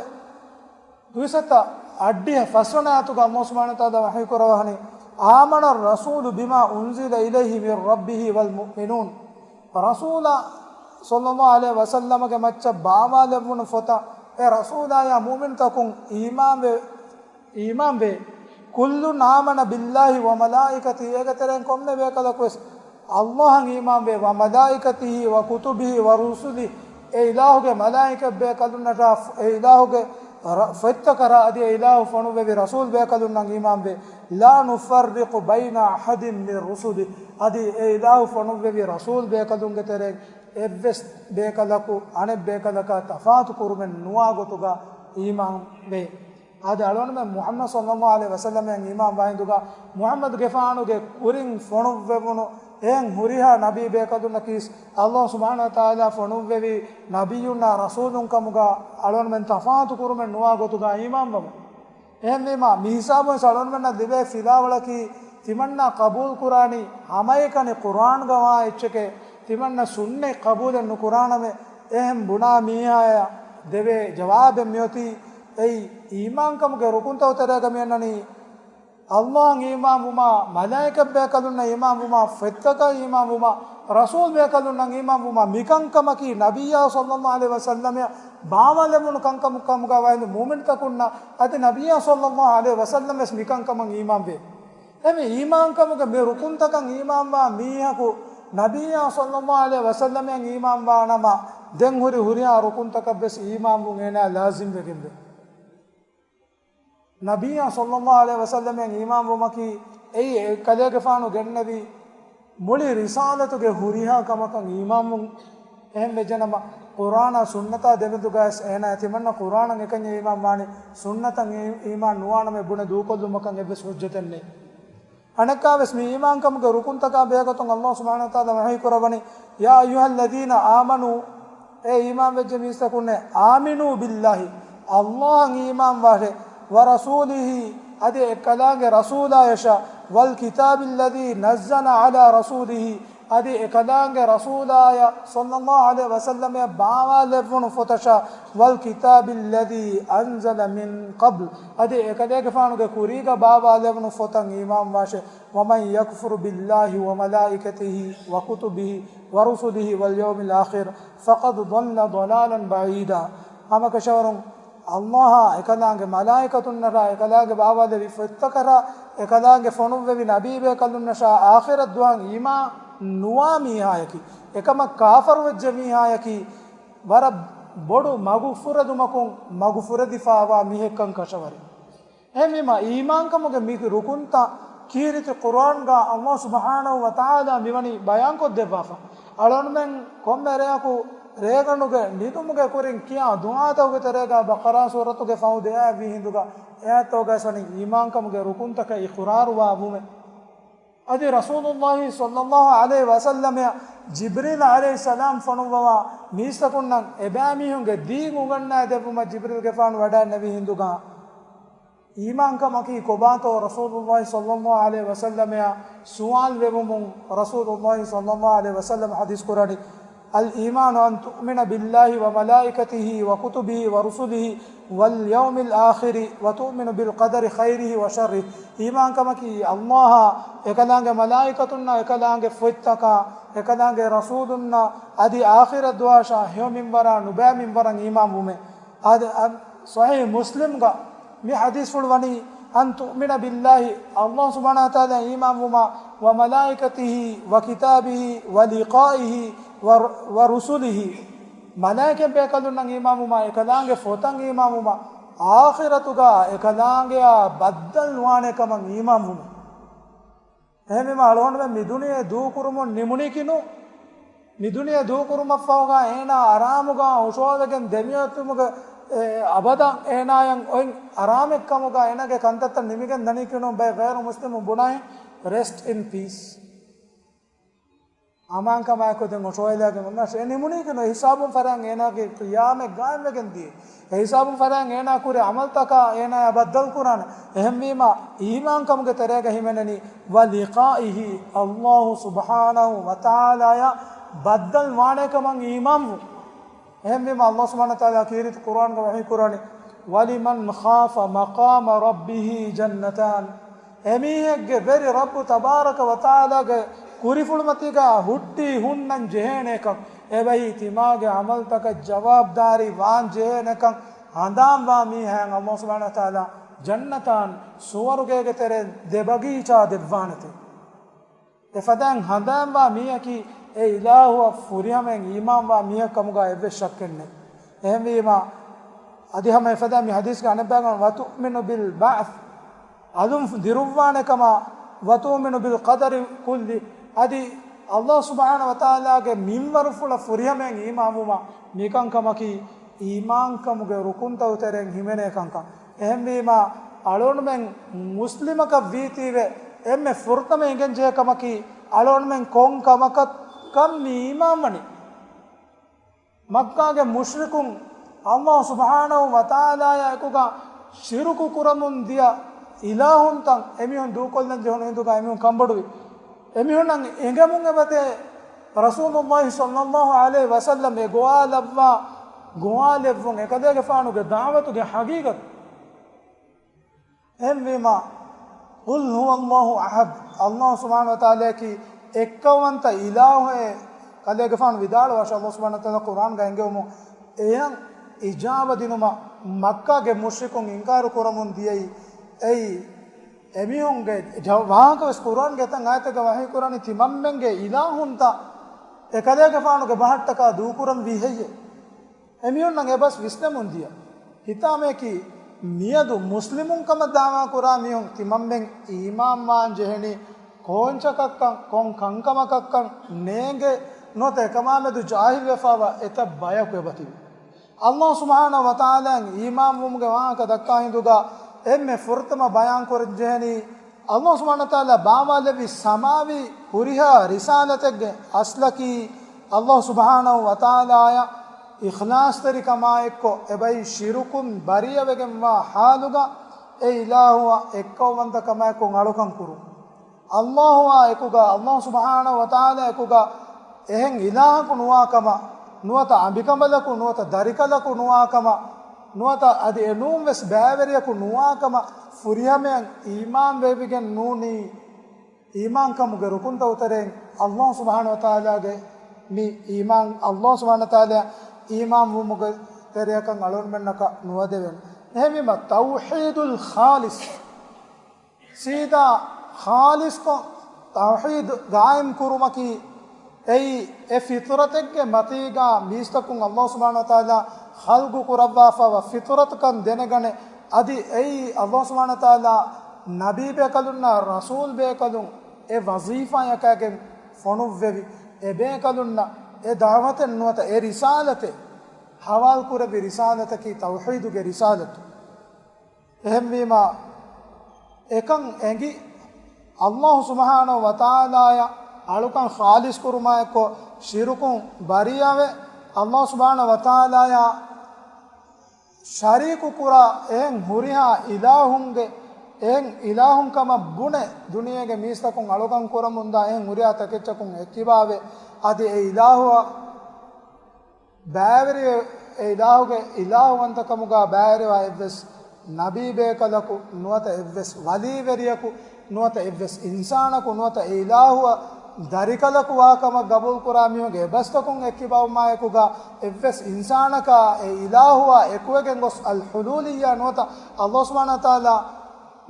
ދުއިސައްތަ އަށްޑިހަ ފަސްވަނަ އާޔަތުގަ ﷲ ސުބްޙާނަހޫ ވަތަޢާލާ ވަޙީކުރައްވާ ވަނީ، آمن الرسول بما أنزل إليه من ربه والمؤمنون. ރަސޫލާ ޞައްލައްލާހު ޢަލައިހި ވަސައްލަމަގެ މައްޗަށް ބާވާލެއްވުނު ފޮތަށް އެ ރަސޫލާޔާ މުއުމިންތަކުން އީމާންވެ، އީމާންވޭ. كل آمن بالله وملائكته، އޭގެ ތެރެއިން ކޮންމެ ބޭކަލަކުވެސް ﷲ އަށް އީމާންވޭ، وملائكته وكتبه ورسله، އެ އިލާހުގެ މަލާއިކަތް ބޭކަލުންނަށާ، އެ އިލާހުގެ ރ-، ފޮތްތަކަށް އަދި އެ އިލާހު ފޮނުއްވެވި ރަސޫލް ބޭކަލުންނަށް އީމާންވޭ. لا نفرق بين أحد من رسله، އަދި އެ އިލާހު ފޮނުއްވެވި ރަސޫލް ބޭކަލުންގެ ތެރެއިން އެއްވެސް ބޭކަލަކު އަނެއް ބޭކަލަކާ ތަފާތު ކުރުމެއް ނުވާ ގޮތުގަ އީމާންވޭ. އަދި އަޅުގަނޑުމެން މުޙައްމަދު ޞައްލައްލާހު ޢަލައިހި ވަސައްލަމައަށް އީމާން ވާ ހިނދުގަ، މުޙައްމަދުގެފާނުގެ ކުރިން ފޮނުއްވެވުނު އެހެން ހުރިހާ ނަބީ ބޭކަލުންނަކީސް ﷲ ސުބްޙާނަހޫ ވަތަޢާލާ ފޮނުއްވެވި ނަބިއްޔުންނާ ރަސޫލުން ކަމުގަ އަޅުގަނޑުމެން ތަފާތު ކުރުމެއް ނުވާ ގޮތުގަ އީމާންވަމުން. އެހެންވީމާ، މި ހިސާބުން އަޅުގަނޑުމެންނަށް ލިބޭ ފިލާވަޅަކީ، ތިމަންނަ ޤަބޫލު ކުރާނީ ހަމައެކަނި ޤުރްއާންގަ ވާ އެއްޗެކޭ، ތިމަންނަ ސުންނަތް ޤަބޫލެއް ނުކުރާނަމޭ. އެހެން ބުނާ މީހާޔަށް ދެވޭ ޖަވާބެއް މިއޮތީ، އެއީ އީމާންކަމުގެ ރުކުންތަކުގެ ތެރޭގަ މިއަންނަނީ، ﷲ އަށް އީމާންވުމާ، މަލާއިކަތް ބޭކަލުންނަށް އީމާންވުމާ، ފޮތްތަކަށް އީމާންވުމާ، ރަސޫލް ބޭކަލުންނަށް އީމާންވުމާ، މިކަންކަމަކީ ނަބިއްޔާ ޞައްލައްލާހު ޢަލައިހި ވަސައްލަމައަށް ބާވާލެވުނު ކަންކަމު ކަމުގަ ވައިދު މުއުމިންތަކުންނަށް، އަދި ނަބިއްޔާ ޞައްލައްލާހު ޢަލައިހި ވަސައްލަމަވެސް މިކަންކަމަށް އީމާންވޭ. އެމެ އީމާންކަމުގެ މި ރުކުންތަކަށް އީމާންވާ މީހަކު ނަބިއްޔާ ޞައްލައްލާހު ޢަލައިހި ވަސައްލަމައަށް އީމާންވާނަމަ، ދެން ހުރި ހުރިހާ ރުކުންތަކަށްވެސް އީމާންވުން އޭނާ ލާޒިމްވެގެންވޭ. ނަބިއްޔާ ޞައްލައްލާހު ޢަލައިހި ވަސައްލަމައަށް އީމާންވުމަކީ، އެއީ އެކަލޭގެފާނު ގެންނެވި މުޅި ރިސާލަތުގެ ހުރިހާ ކަމަކަށް އީމާންވުން. އެހެން ވެއްޖެނަމަ، ޤުރްއާނާ ސުންނަތާ ދެމެދުގައިސް އޭނާ ތިމަންނަ ޤުރްއާނަށް އެކަންޏެއް އީމާންވާނީ، ސުންނަތަށް އީ-، އީމާން ނުވާނަމޭ ބުނެ ދޫކޮށްލުމަކަށް އެއްވެސް ޙުއްޖަތެއް ނެތް. އަނެއްކާވެސް މި އީމާންކަމުގެ ރުކުންތަކާ ބެހޭގޮތުން ﷲ ސުބްޙާނަހޫ ވަތަޢާލާ ވަޙީކުރައްވަނީ، يا أيها الذين آمنوا، އޭ އީމާންވެއްޖެ މީސްތަކުންނޭ، آمنوا بالله، ﷲ އަށް އީމާންވާށޭ، ورسوله، އަދި އެކަލާނގެ ރަސޫލާޔަށާ، والكتاب الذي نزل على رسوله، އަދި އެކަލާނގެ ރަސޫލާޔަށް ޞައްލައްލާހު ޢަލައިހި ވަސައްލަމައަށް ބާވާލެއްވުނު ފޮތަށާ، والكتاب الذي أنزل من قبل، އަދި އެކަލޭގެފާނުގެ ކުރީގަ ބާވާލެވުނު ފޮތަށް އީމާންވާށޭ. ومن يكفر بالله وملائكته وكتبه ورسله واليوم الآخر فقد ضل ضلالا بعيدا. ހަމަކަށަވަރުން ﷲ އާ، އެކަލާނގެ މަލާއިކަތުންނަށާ، އެކަލާނގެ ބާވާލެވި ފޮތްތަކަށާ، އެކަލާނގެ ފޮނުއްވެވި ނަބީބޭކަލުންނަށާ އާޚިރަތް ދުވަހަށް އީމާން ނުވާ މީހާޔަކީ، އެކަމަށް ކާފަރުވެއްޖެ މީހާޔަކީ، ވަރަށް ބޮޑު މަގުފުރެދުމަކުން މަގުފުރެދިފާވާ މީހެއްކަން ކަށަވަރޭ. އެހެންވީމާ، އީމާންކަމުގެ މި ރުކުންތައް ކީރިތި ޤުރްއާންގަ ﷲ ސުބްޙާނަހޫ ވަތަޢާލާ މިވަނީ ބަޔާންކޮށްދެއްވާފަ. އަޅުގަނޑުމެން ކޮންމެ ރެއަކު ރޭގަނޑުގެ ނިދުމުގެ ކުރިން ކިޔާ ދުޢާތަކުގެ ތެރޭގަ ބަޤަރާ ސޫރަތުގެ ފަހު ދެއަތް ވީ ހިނދުގަ އެއަތްތަކުގައި ވަނީ އީމާންކަމުގެ ރުކުންތަކަށް އިޤުރާރުވާ ވުމެއް. އަދި ރަސޫލުﷲ ޞައްލައްލާހު ޢަލައިހި ވަސައްލަމައަށް ޖިބްރީލް ޢަލައިހިއްސަލާމް ފޮނުއްވަވާ މީސްތަކުންނަށް އެބައިމީހުންގެ ދީން އުނގަންނައިދެއްވުމަށް ޖިބްރީލްގެފާނު ވަޑައިންނެވި ހިނދުގަ، އީމާންކަމަކީ ކޮބާތޯ ރަސޫލުﷲ ޞައްލައްލާހު ޢަލައިހި ވަސައްލަމައަށް ސުވާލު ވެވުމުން ރަސޫލުﷲ ޞައްލައްލާހު ޢަލައިހި ވަސައްލަމަ ޙަދީޘް ކުރަނީ، الإيمان أن تؤمن بالله وملائكته وكتبه ورسله واليوم الآخر وتؤمن بالقدر خيره وشره. އީމާންކަމަކީ ﷲ އާ، އެކަލާނގެ މަލާއިކަތުންނާ، އެކަލާނގެ ފޮތްތަކާ، އެކަލާނގެ ރަސޫލުންނާ، އަދި އާޚިރަތް ދުވަހަށާ ހެޔޮ މިންވަރާ ނުބައި މިންވަރަށް އީމާންވުމެއް. އަދި، އަ، ޞަޙީޙު މުސްލިމްގަ މި ޙަދީޘްފުޅު ވަނީ، أن تؤمن بالله، ﷲ ސުބްޙާނަހޫ ވަތަޢާލާ އީމާންވުމާ، وملائكته وكتابه ولقائه ور-، ورسله، މަލާއިކަތް ބޭކަލުންނަށް އީމާންވުމާ، އެކަލާނގެ ފޮތަށް އީމާންވުމާ، އާޚިރަތުގަ އެކަލާނގެއާ ބައްދަލު ވާނެ ކަމަށް އީމާންވުމެއް. އެހެންވީމާ، އަޅުގަނޑުމެން މި ދުނިޔެ ދޫކުރުމުން ނިމުނީކީ ނޫން. މި ދުނިޔެ ދޫކުރުމަށްފަހުގަ އޭނާ އަރާމުގަ ހުށަހަޅަގެން ދެމިއޮތުމުގެ، އެ، އަބަދަށް އޭނާއަށް އޮތް އަރާމެއްކަމުގަ އޭނާގެ ކަންތައްތައް ނިމިގެން ދަނީކީ ނޫން. ބައެއް ޣައިރު މުސްލިމުން ބުނާހެން، Rest in peace. އަމާންކަމާއެކު ދެން ހުށަހަޅައިގެން އޮންނަށް އެ ނިމުނީކީ ނޫން. އެ ހިސާބުން ފަރާން އޭނާގެ ޤިޔާމަތް ގާއިމްވެގެން ދިޔަ. އެ ހިސާބުން ފަރާން އޭނާ ކުރި ޢަމަލުތަކާ އޭނާއާ ބައްދަލު ކުރާނެ. އެހެންވީމާ، އީމާންކަމުގެ ތެރޭގަ ހިމެނެނީ، ولقائه، ﷲ ސުބްޙާނަހޫ ވަތަޢާލާއާ ބައްދަލު ވާނެ ކަމަށް އީމާންވުން. އެހެންވީމާ، ﷲ ސުބްޙާނަހޫ ވަތަޢާލާ ކީރިތި ޤުރްއާންގަ ވަޙީ ކުރަނީ، ولمن خاف مقام ربه جنتان. އެމީހެއްގެ ވެރި ރައްބު ތަބާރަކަ ވަތަޢާލާގެ ކުރިފުޅުމަތީގަ ހުއްޓި ހުންނަން ޖެހޭނެކަން، އެބައި ތިމާގެ ޢަމަލުތަކަށް ޖަވާބުދާރީ ވާން ޖެހޭނެކަން ހަނދާންވާ މީހާއަށް ﷲ ސުބްޙާނަހޫ ވަތަޢާލާ ޖަންނަތާން، ސުވަރުގޭގެ ތެރެއިން ދެ ބަގީޗާ ދެއްވާނެތެ. އެފަދައިން ހަނދާންވާ މީހަކީ އެ އިލާހުއަށް ފުރިހަމައިން އީމާންވާ މީހެއް ކަމުގަ އެއްވެސް ޝައްކެއް ނެތް. އެހެންވީމާ، އަދި ހަމަ އެފަދަ މި ޙަދީޘްގެ އަނެއްބަޔަކަށް، "وتؤمن بالبعث"، އަލުން ދިރުއްވާނެ ކަމަށް، "وتؤمن بالقدر كله"، އަދި ﷲ ސުބްޙާނަހޫ ވަތަޢާލާގެ މިންވަރުފުޅަށް ފުރިހަމައިން އީމާންވުމަށް، މިކަންކަމަކީ އީމާންކަމުގެ ރުކުންތަކުގެ ތެރެއިން ހިމެނޭ ކަންކަން. އެހެންވީމާ، އަޅުގަނޑުމެން މުސްލިމަކަށް ވީތީވެ، އެންމެ ފުރަތަމަ އެނގެންޖެހޭ ކަމަކީ، އަޅުގަނޑުމެން ކޮން ކަމަކަށްކަން މި އީމާންވަނީ؟ މައްކާގެ މުޝްރިކުން ﷲ ސުބްޙާނަހޫ ވަތަޢާލާއާ އެކުގަ ޝިރުކު ކުރަމުން ދިޔަ އިލާހުންތައް އެމީހުން ދޫކޮށްލަން ޖެހުނު ހިނދުގަ އެމީހުން ކަންބޮޑުވި. އެމީހުންނަށް އެނގެމުން އެބަދޭ ރަސޫލުﷲ ޞައްލަﷲ ޢަލައިހި ވަސައްލަމް އެ ގޮވާލައްވާ ގޮވާލެއްވުން، އެކަލޭގެފާނުގެ ދަޢުވަތުގެ ޙަޤީޤަތު. އެހެންވީމާ، "قل هو الله أحد"، ﷲ ސުބްޙާނަހޫ ވަތަޢާލާއަކީ އެއްކައުވަންތަ އިލާހުއޭ ކަލޭގެފާނު ވިދާޅުވާށޭ. ﷲ ސުބްޙާނަހޫ ވަތަޢާލާ ޤުރްއާންގަ އެންގެވުމުން އެޔަށް އިޖާބަ ދިނުމަށް މައްކާގެ މުޝްރިކުން އިންކާރު ކުރަމުން ދިޔައީ. އެއީ، އެމީހުންގެ ޖަ-، ވާހަކަވެސް ޤުރްއާންގެ އެތައް އާޔަތެއްގަ ވަޙީ ކުރާނީ، ތިމަންމެންގެ އިލާހުންތައް އެކަލޭގެފާނުގެ ބަހަށްޓަކާ ދޫކުރަންވީ ހެއްޔޭ؟ އެމީހުންނަށް އެބަސް ވިސްނަމުން ދިޔަ. ހިތާމަޔަކީ، މިއަދު މުސްލިމުން ކަމަށް ދަޢުވާ ކުރާ މީހުން ތިމަންމެން އީމާންވާން ޖެހެނީ ކޯންޗަކަށްކަން، ކޮން ކަންކަމަކަށްކަން ނޭނގެ ނުވަތަ އެކަމާމެދު ޖާހިލްވެފާވާ އެތައް ބަޔަކު އެބަތިބި. ﷲ ސުބްޙާނަހޫ ވަތަޢާލާއަށް އީމާންވުމުގެ ވާހަކަ ދައްކާ ހިނދުގަ އެންމެ ފުރަތަމަ ބަޔާން ކުރަން ޖެހެނީ، ﷲ ސުބްޙާނަހޫ ވަތަޢާލާ ބާވާލެއްވި ސަމާވީ ހުރިހާ ރިސާލަތެއްގެ އަސްލަކީ، ﷲ ސުބްޙާނަހޫ ވަތަޢާލާއަށް އިޚްލާޞްތެރިކަމާއެއްކޮށް، އެބައި ޝިރުކުން ބަރީއަވެގެންވާ ޙާލުގަ، އެ އިލާހުއަށް އެއްކައުވަންތަކަމާއެއްކޮށް އަޅުކަން ކުރުން. ﷲ އާ އެކުގަ، ﷲ ސުބްޙާނަހޫ ވަތަޢާލާ އެކުގަ އެހެން އިލާހަކު ނުވާ ކަމަށް، ނުވަތަ އަނބިކަނބަލަކު، ނުވަތަ ދަރިކަލަކު ނުވާ ކަމަށް، ނުވަތަ އަދި އެނޫން ވެސް ބައިވެރިޔަކު ނުވާ ކަމަށް ފުރިހަމައަށް އީމާން ވެވިގެން ނޫނީ، އީމާންކަމުގެ ރުކުންތައް ތެރެއިން ﷲ ސުބްޙާނަހޫ ވަތަޢާލާގެ މި އީމާން، ﷲ ސުބްޙާނަހޫ ވަތަޢާލާ އީމާން ވުމުގެ ތެރެއަކަށް އަޅުގަނޑުމެންނަކަށް ނުވަދެވޭނެ. އެހެންވީމަ، ތައުޙީދުލް ޚާލިޞް، ސީދާ ޚާލިޞްކޮށް ތައުޙީދު ގާއިމް ކުރުމަކީ، އެއީ އެ ފިޠުރަތެއްގެ މަތީގާ މީސްތަކުން ﷲ ސުބްޙާނަހޫ ވަތަޢާލާ ޚަލްޤު ކުރައްވާފައިވާ ފިޠުރަތުކަން ދެނެގަނެ، އަދި އެއީ ﷲ ސުބްޙާނަހޫ ވަތަޢާލާ ނަބީބޭކަލުންނާ ރަސޫލްބޭކަލުން އެ ވަޒީފާޔަކާގެން ފޮނުއްވެވި، އެބޭކަލުންނަށް އެ ދަޢުވަތެއް ނުވަތަ އެ ރިސާލަތެއް، ހަވާލުކުރެއްވި ރިސާލަތަކީ ތައުޙީދުގެ ރިސާލަތު. އެހެންވީމާ، އެކަން އެނގި، ﷲ ސުބްޙާނަހޫ ވަތަޢާލާއަށް އަޅުކަން ޚާލިޞް ކުރުމާއެއްކޮށް، ޝިރުކުން ބަރީއަވެ، ﷲ ސުބްޙާނަހޫ ވަތަޢާލާއާ ޝަރީކު ކުރާ އެހެން ހުރިހާ އިލާހުންގެ، އެހެން އިލާހުން ކަމަށް ބުނެ، ދުނިޔޭގެ މީސްތަކުން އަޅުކަން ކުރަމުންދާ އެހެން ހުރިހާ ތަކެއްޗަކުން އެއްކިބާވެ، އަދި އެ އިލާހުއަށް ބައިވެރިވެ، އެ އިލާހުގެ އިލާހުވަންތަކަމުގާ ބައިވެރިވާ އެއްވެސް ނަބީބޭކަލަކު ނުވަތަ އެއްވެސް ވަލީވެރިޔަކު ނުވަތަ އެއްވެސް އިންސާނަކު ނުވަތަ އެ އިލާހުއަށް ދަރިކަލަކު ވާކަމަށް ގަބޫލުކުރާ މީހުންގެ އެބަސްތަކުން އެއްކިބާވުމާއެކުގާ އެއްވެސް އިންސާނަކާ އެ އިލާހުއާ އެކުވެގެން ގޮސް އަލްޙުލޫލިއްޔާ ނުވަތަ ﷲ ސުބްޙާނަހޫ ވަތަޢާލާ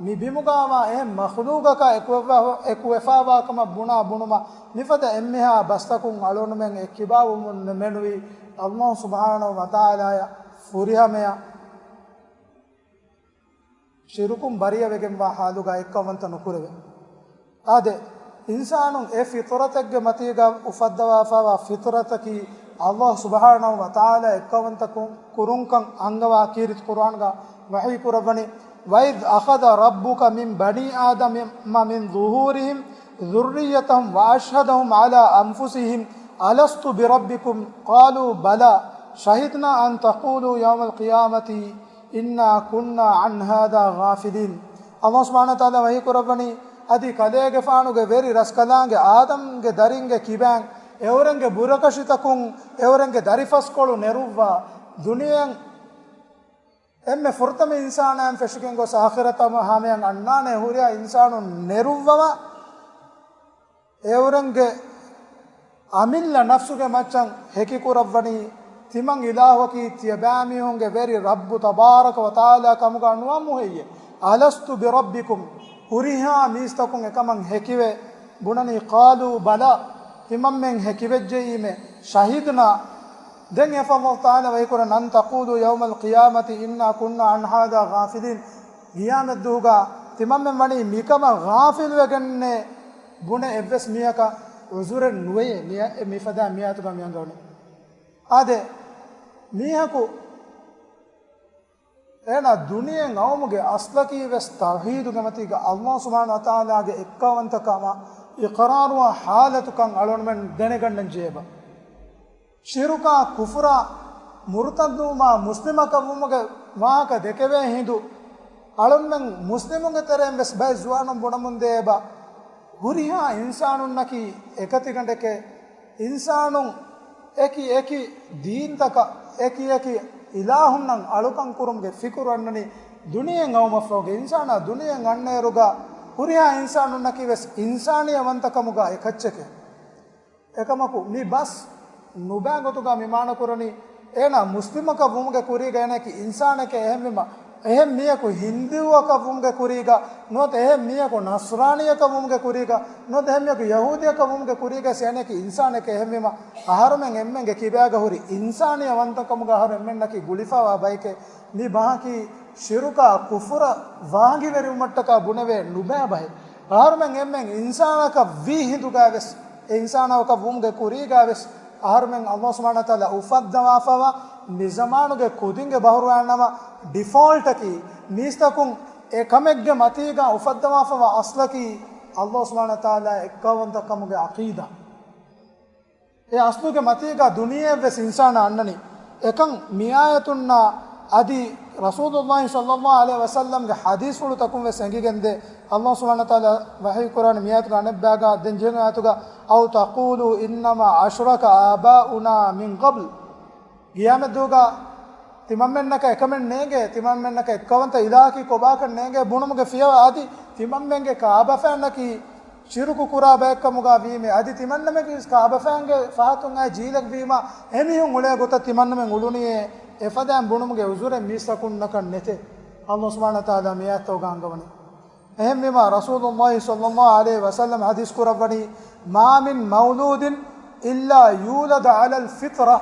މި ބިމުގާވާ އެހެން މަޚްލޫޤަކާ އެކުވެފަ-، އެކުވެފާވާކަމަށް ބުނާ ބުނުމަށް މިފަދަ އެންމެހާ ބަސްތަކުން އަޅުގަނޑުމެން އެއްކިބާވުމުން މެނުވީ ﷲ ސުބްޙާނަހޫ ވަތަޢާލާއަށް ފުރިހަމަޔަށް ޝިރުކުން ބަރީއަވެގެންވާ ޙާލުގާ އެއްކައުވަންތަ ނުކުރެވެ. އާދެ، އިންސާނުން އެ ފިޠުރަތެއްގެ މަތީގަ އުފައްދަވާފައިވާ ފިޠުރަތަކީ ﷲ ސުބްޙާނަހޫ ވަތަޢާލާ އެއްކައުވަންތަ ކު-، ކުރުންކަން އަންގަވާ ކީރިތި ޤުރްއާންގަ ވަޙީ ކުރައްވަނީ، "وَإِذْ أَخَذَ رَبُّكَ مِنْ بَنِي آدَمَ مِنْ ظُهُورِهِمْ ذُرِّيَّتَهُمْ وَأَشْهَدَهُمْ عَلَىٰ أَنْفُسِهِمْ أَلَسْتُ بِرَبِّكُمْ قَالُوا بَلَىٰ شَهِدْنَا أَنْ تَقُولُوا يَوْمَ الْقِيَامَةِ إِنَّا كُنَّا عَنْ هَٰذَا غَافِلِينَ." ﷲ ސުބްޙާނަހޫ ވަތަޢާލާ ވަޙީ ކުރައްވަނީ، އަދި ކަލޭގެފާނުގެ ވެރި ރަސްކަލާނގެ އާދަމްގެ ދަރިންގެ ކިބައިން އެއުރެންގެ ބުރަކަށިތަކުން އެއުރެންގެ ދަރިފަސްކޮޅު ނެރުއްވާ، ދުނިޔެއަށް އެންމެ ފުރަތަމަ އިންސާނާއިން ފެށިގެން ގޮސް އާޚިރަތަށް ހަމަޔަށް އަންނާނެ ހުރިހާ އިންސާނުން ނެރުއްވަވާ، އެއުރެންގެ އަމިއްލަ ނަފްސުގެ މައްޗަށް ހެކިކުރައްވަނީ، ތިމަން އިލާހަކީ ތިޔަބައިމީހުންގެ ވެރި ރައްބު ތަބާރަކަ ވަތަޢާލާ ކަމުގަ ނުވަމުހެއްޔެ؟ "أَلَسْتُ بِرَبِّكُمْ"، ހުރިހާ މީސްތަކުން އެކަމަށް ހެކިވެ ބުނަނީ، "قَالُوا بَلَىٰ"، ތިމަންމެން ހެކިވެއްޖެއީމެ، "شَهِدْنَا"، ދެން އެފަ ﷲ ތަޢާލާ ވަޙީކުރަން، أن تقولوا يوم القيامة إنا كنا عن هذا غافلين. ޤިޔާމަތްދުވަހުގަ ތިމަންމެން ވަނީ މިކަމަށް ޣާފިލުވެގެންނޭ ބުނެ އެއްވެސް މީހަކަށް ޢުޛުރެއް ނުވެޔޭ. މި-، މިފަދަ މިއާޔަތުގަ މި އަންގަވަނީ. އާދެ، މީހަކު އޭނާ ދުނިޔެއިން އައުމުގެ އަސްލަކީ ވެސް ތައުޙީދުގެ މަތީގަ ﷲ ސުބްޙާނަހޫ ވަތަޢާލާގެ އެއްކައުވަންތަކަމަށް އިޤްރާރުވާ ޙާލަތުކަން އަޅުގަނޑުމެން ދެނެގަންނަން ޖެހޭބަ. ޝިރުކާ، ކުފުރާ، މުރުތައްދުވުމާ، މުސްލިމަކަށް ވުމުގެ ވާހަކަ ދެކެވޭ ހިނދު، އަޅުންމެން މުސްލިމުންގެ ތެރެއިން ވެސް ބައެއް ޒުވާނުން ބުނަމުން ދޭބަ، ހުރިހާ އިންސާނުންނަކީ އެކަތިގަނޑެކޭ. އިންސާނުން އެކި އެކި ދީންތަކަށް، އެކި އެކި އިލާހުންނަށް އަޅުކަން ކުރުމުގެ ފިކުރު އަންނަނީ ދުނިޔެއިން އައުމަށްފަހުގެ. އިންސާނާ ދުނިޔެއިން އަންނައިރުގަ ހުރިހާ އިންސާނުންނަކީ ވެސް އިންސާނިއްޔަވަންތަކަމުގަ އެކައްޗެކޭ. އެކަމަކު މި ބަސް ނުބައި ގޮތުގަ މި މާނަކުރަނީ، އޭނާ މުސްލިމަކަށް ވުމުގެ ކުރީގަ އޭނައަކީ އިންސާނެކޭ. އެހެންވީމަ، އެހެން މީހަކު ހިންދޫއަކަށް ވުމުގެ ކުރީގަ ނުވަތަ އެހެން މީހަކު ނަޞްރާނީއަކަށް ވުމުގެ ކުރީގަ ނުވަތަ އެހެން މީހަކު ޔަހޫދީއަކަށް ވުމުގެ ކުރީގަ އޭނައަކީ އިންސާނެކޭ. އެހެންވީމަ، އަހަރުމެން އެންމެންގެ ކިބާގަ ހުރި އިންސާނިއްޔަވަންތަކަމުގަ އަހަރު އެންމެންނަކީ ގުޅިފަވާ ބައެކޭ. މި ބަހަކީ ޝިރުކާ، ކުފުރަށް ވާގިވެރިވުމަށްޓަކާ ބުނެވޭ ނުބައި ބަހެއް. އަހަރުމެން އެންމެން އިންސާނަކަށް ވީ ހިނދުގައި ވެސް، އެ އިންސާނަކަށް ވުމުގެ ކުރީގައި ވެސް، އަހަރުމެން ﷲ ސުބްޙާނަހޫ ވަތަޢާލާ އުފައްދަވާފަވާ މި ޒަމާނުގެ ކުދިންގެ ބަހުރުވާނަމަ، ޑިފޯލްޓަކީ މީސްތަކުން އެ ކަމެއްގެ މަތީގަ އުފައްދަވާފަވާ އަސްލަކީ ﷲ ސުބްޙާނަހޫ ވަތަޢާލާ އެއްކައުވަންތަކަމުގެ ޢަޤީދާ. އެ އަސްލުގެ މަތީގަ ދުނިޔެއަށްވެސް އިންސާނާ އަންނަނީ. އެކަން މިއާޔަތުންނާ އަދި ރަސޫލުﷲ ޞައްލަﷲ ޢަލައިހި ވަސައްލަމްގެ ޙަދީޘްފުޅުތަކުން ވެސް އެނގިގެންދޭ. ﷲ ސުބްޙާނަހޫ ވަތަޢާލާ ވަޙީކުރާނެ މިއާޔަތުގެ އަނެއްބައިގަ ދެން ޖެހެން އާޔަތުގަ، أو تقولوا إنما أشرك آباؤنا من قبل. ޤިޔާމަތްދުވަހުގަ ތިމަންމެންނަކަށް އެކަމެއް ނޭނގޭ، ތިމަންމެންނަކަށް އެއްކައުވަންތަ އިލާހަކީ ކޮބާކަށް ނޭނގޭ ބުނުމުގެ ފިޔަވަ އަދި ތިމަންމެންގެ ކާބަފައިންނަކީ ޝިރުކު ކުރާ ބައެއްކަމުގަ ވީމޭ. އަދި ތިމަންނަމެންގެ ކާބަފައިންގެ ފަހަތުން އައި ޖީލަށް ވީމަ، އެމީހުން އުޅޭ ގޮތަށް ތިމަންނަމެން އުޅުނީއޭ. އެފަދައިން ބުނުމުގެ ޢުޛުރެއް މީސްތަކުންނަކަށް ނެތޭ. ﷲ ސުބްޙާނަހޫ ވަތަޢާލާ މިއާޔަތުގަ އަންގަވަނީ. އެހެންވީމަ، ރަސޫލުﷲ ޞައްލަﷲ ޢަލައިހި ވަސައްލަމް ޙަދީޘް ކުރައްވަނީ، ما من مولود إلا يولد على الفطرة.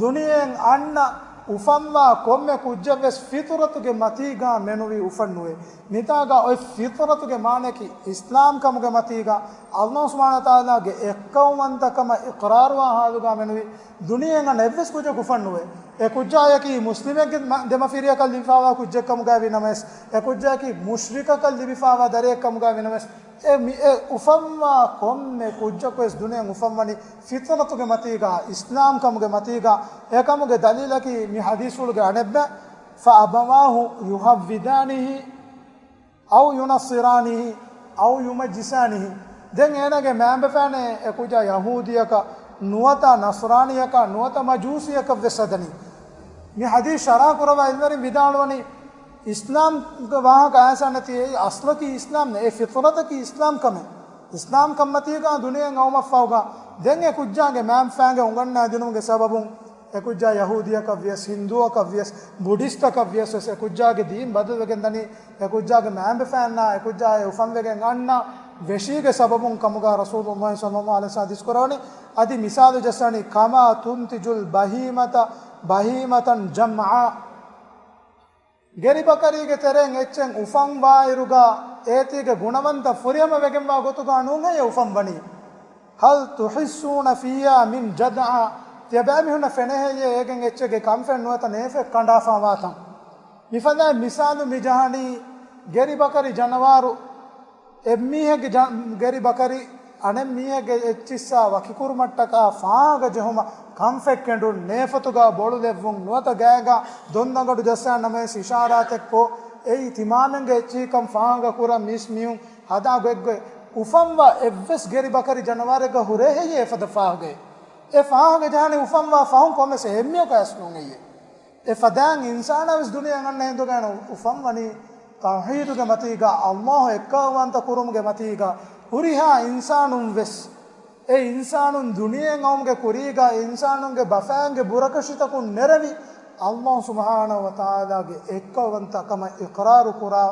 ދުނިޔެއިން އަންނަ އުފަންވާ ކޮންމެ ކުއްޖެއްވެސް ފިޠުރަތުގެ މަތީގަ މެނުވީ އުފަންނުވޭ. މިތާގަ އޮތް ފިޠުރަތުގެ މާނައަކީ އިސްލާމް ކަމުގެ މަތީގަ، ﷲ ސުބްޙާނަހޫ ވަތަޢާލާގެ އެއްކައުވަންތަކަމަށް އިޤްރާރުވާ ޙާލުގަ މެނުވީ. ދުނިޔެއިން އަންނަ އެއްވެސް ކުއްޖަކު އުފަންނުވޭ. އެ ކުއްޖާއަކީ މުސްލިމެއްގެ މަ-، ދެމަފިރިޔަކަށް ލިބިފައިވާ ކުއްޖެއްކަމުގައި ވިނަމަވެސް، އެ ކުއްޖާއަކީ މުޝްރިކަކަށް ލިބިފައިވާ ދަރިއެއްކަމުގައި ވިނަމަވެސް، އެ މި-، އެ އުފަންވާ ކޮންމެ ކުއްޖަކުވެސް ދުނިޔެއިން އުފަންވަނީ ފިޠުރަތުގެ މަތީގަ، އިސްލާމް ކަމުގެ މަތީގަ. އެކަމުގެ ދަލީލަކީ މި ޙަދީޘްފުޅުގެ އަނެއްބައި، فأبواه يهودانه أو ينصرانه أو يمجسانه. ދެން އޭނާގެ މައިންބަފައިންނޭ އެ ކުއްޖާ ޔަހޫދީއަކަށް ނުވަތަ ނަޞްރާނީއަކަށް ނުވަތަ މަޖޫސީއަކަށް ވެސް ހަދަނީ. މި ޙަދީޘް ޝަރަޙަ ކުރައްވާ ޢިލްމުވެރިން ވިދާޅުވަނީ، އިސްލާމްގެ ވާހަކަ އައިސާ ނެތި އެއީ އަސްލަކީ އިސްލާމް ނެތް، އެ ފިޠުރަތަކީ އިސްލާމް ކަމެއް. އިސްލާމް ކަންމަތީގަ ދުނިޔެއިން އައުމަށްފަހުގަ ދެން އެ ކުއްޖާގެ މައިންބަފައިންގެ އުނގަންނާދިނުމުގެ ސަބަބުން އެ ކުއްޖާ ޔަހޫދީއަކަށް ވިޔަސް، ހިންދޫއަކަށް ވިޔަސް، ބުޑިސްޓަކަށް ވިޔަސް ވެސް އެ ކުއްޖާގެ ދީން ބަދަލުވެގެން ދަނީ، އެ ކުއްޖާގެ މައިންބަފައިންނާ އެ ކުއްޖާ އެ އުފަންވެގެން އަންނަ ވެށީގެ ސަބަބުން ކަމުގަ ރަސޫލުﷲ ޞައްލަﷲ ޢަލައިހި ވަސައްލަމް ޙަދީޘް ކުރަވަނީ. އަދި މިސާލު ޖައްސާނީ، كما تنتج البهيمة بهيمة جمعاء. ގެރިބަކަރީގެ ތެރެއިން އެއްޗެއް އުފަންވާއިރުގަ އޭތީގެ ގުނަވަންތަ ފުރިހަމަ ވެގެންވާ ގޮތުގަ ނޫންހެއްޔޭ އުފަންވަނީ؟ هل تحسون فيها من جدعى؟ ތިޔަބައިމީހުންނަށް ފެނޭހެއްޔޭ އޭގެން އެއްޗެއްގެ ކަންފަތް ނުވަތަ ނޭފެއް ކަނޑާފާވާތަން؟ މިފަދައިން މިސާލު މި ޖަހަނީ ގެރިބަކަރި ޖަނަވާރު އެއްމީހެއްގެ ޖަ-، ގެރި ބަކަރި އަނެއް މީހެއްގެ އެއްޗިއްސާ ވަކިކުރުމަށްޓަކާ ފާހަގަ ޖެހުމަށް ކަންފަތް ކެނޑުން، ނޭފަތުގަ ބޮޅުލެއްވުން، ނުވަތަ ގާގަ ދޮންދަނގަޑު ޖައްސާ ނަމަވެސް އިޝާރާތެއްކޮށް، އެއީ ތިމާމެންގެ އެއްޗިހިކަން ފާހަގަ ކުރަން މީސް މީހުން ހަދާ ގޮތްގޮތް. އުފަންވާ އެއްވެސް ގެރި ބަކަރި ޖަނަވާރެއްގަ ހުރޭ ހެއްޔޭ އެފަދަ ފާހަގައެއް؟ އެ ފާހަގަ ޖަހަނީ އުފަންވާ ފަހުން ކޮންމެސް އެހެންމެއަކަށް އަސްލުން އެއްޔެ؟ އެ ފަދައިން އިންސާނާވެސް ދުނިޔެއަށް އަންނަ ހިނދުގައި އުފަންވަނީ ތައުޙީދުގެ މަތީގަ، ﷲ އެއްކައުވަންތަ ކުރުމުގެ މަތީގަ. ހުރިހާ އިންސާނުން ވެސް، އެ އިންސާނުން ދުނިޔެއަށް އައުމުގެ ކުރީގަ އިންސާނުންގެ ބަފައިންގެ ބުރަކަށިތަކުން ނެރެވި، ﷲ ސުބްޙާނަހޫ ވަތަޢާލާގެ އެއްކައުވަންތަ ކަމަށް އިޤްރާރު ކުރާ،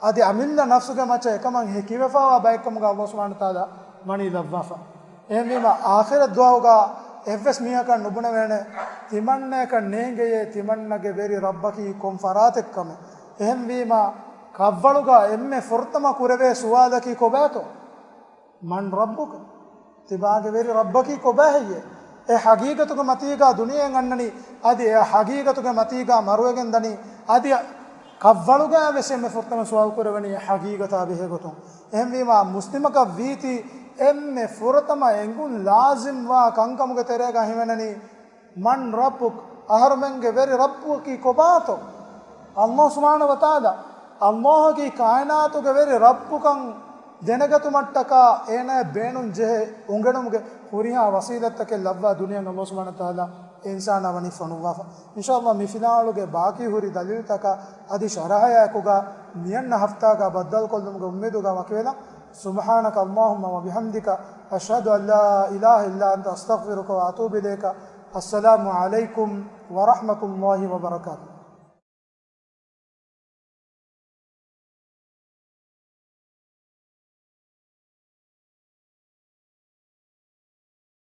އަދި އަމިއްލަ ނަފްސުގެ މައްޗަށް އެކަމަށް ހެކިވެފައިވާ ބައެއްކަމުގަ ﷲ ސުބްޙާނަހޫ ވަތަޢާލާ ވަނީ ލައްވާފަ. އެހެންވީމަ، އާޚިރަތް ދުވަހުގަ އެއްވެސް މީހަކަށް ނުބުނެވޭނެ ތިމަންނަޔަކަށް ނޭނގެޔޭ ތިމަންނަގެ ވެރި ރައްބަކީ ކޮން ފަރާތެއްކަމެއް. އެހެންވީމާ، ކަށްވަޅުގަ އެންމެ ފުރަތަމަ ކުރެވޭ ސުވާލަކީ ކޮބާތޯ؟ މަން ރައްބުކަ؟ ތިބާގެ ވެރި ރައްބަކީ ކޮބާހެއްޔޭ؟ އެ ޙަޤީޤަތުގެ މަތީގަ ދުނިޔެއިން އަންނަނީ، އަދި އެ ޙަޤީޤަތުގެ މަތީގަ މަރުވެގެން ދަނީ، އަދި ކަށްވަޅުގަ ވެސް އެންމެ ފުރަތަމަ ސުވާލު ކުރެވެނީ އެ ޙަޤީޤަތާ ބެހޭގޮތުން. އެހެންވީމާ، މުސްލިމަކަށް ވީތީ އެންމެ ފުރަތަމަ އެނގުން ލާޒިމްވާ ކަންކަމުގެ ތެރޭގަ ހިމެނެނީ، މަން ރައްބުކަ؟ އަހަރުމެންގެ ވެރި ރައްބަކީ ކޮބާތޯ؟ އައްލާހު ސުބްޙާނަހު ވަތަޢާލާ. އައްލާހަކީ ކާއިނާތުގެ ވެރި ރައްބުކަން ދެނެގަތުމަށްޓަކާ އޭނާއަށް ބޭނުން ޖެހޭ އުނގެނުމުގެ ހުރިހާ ވަސީލަތްތަކެއް ލައްވާ ދުނިޔެއިން އައްލާހު ސުބްޙާނަހު ވަތަޢާލާ އިންސާނާ ވަނީ ފޮނުއްވާފަ. އިންޝާއައްލާ މި ފިލާވަޅުގެ ބާކީ ހުރި ދަލީލުތަކާ އަދި ޝަރަޙަޔާއެކުގަ މިއަންނަ ހަފްތާގަ ބައްދަލުކޮށްލުމުގެ އުއްމީދުގަ ވަކިވެލަން. سبحانك اللهم وبحمدك، أشهد أن لا إله إلا أنت، أستغفرك وأتوب إليك. السلام عليكم ورحمة الله وبركاته.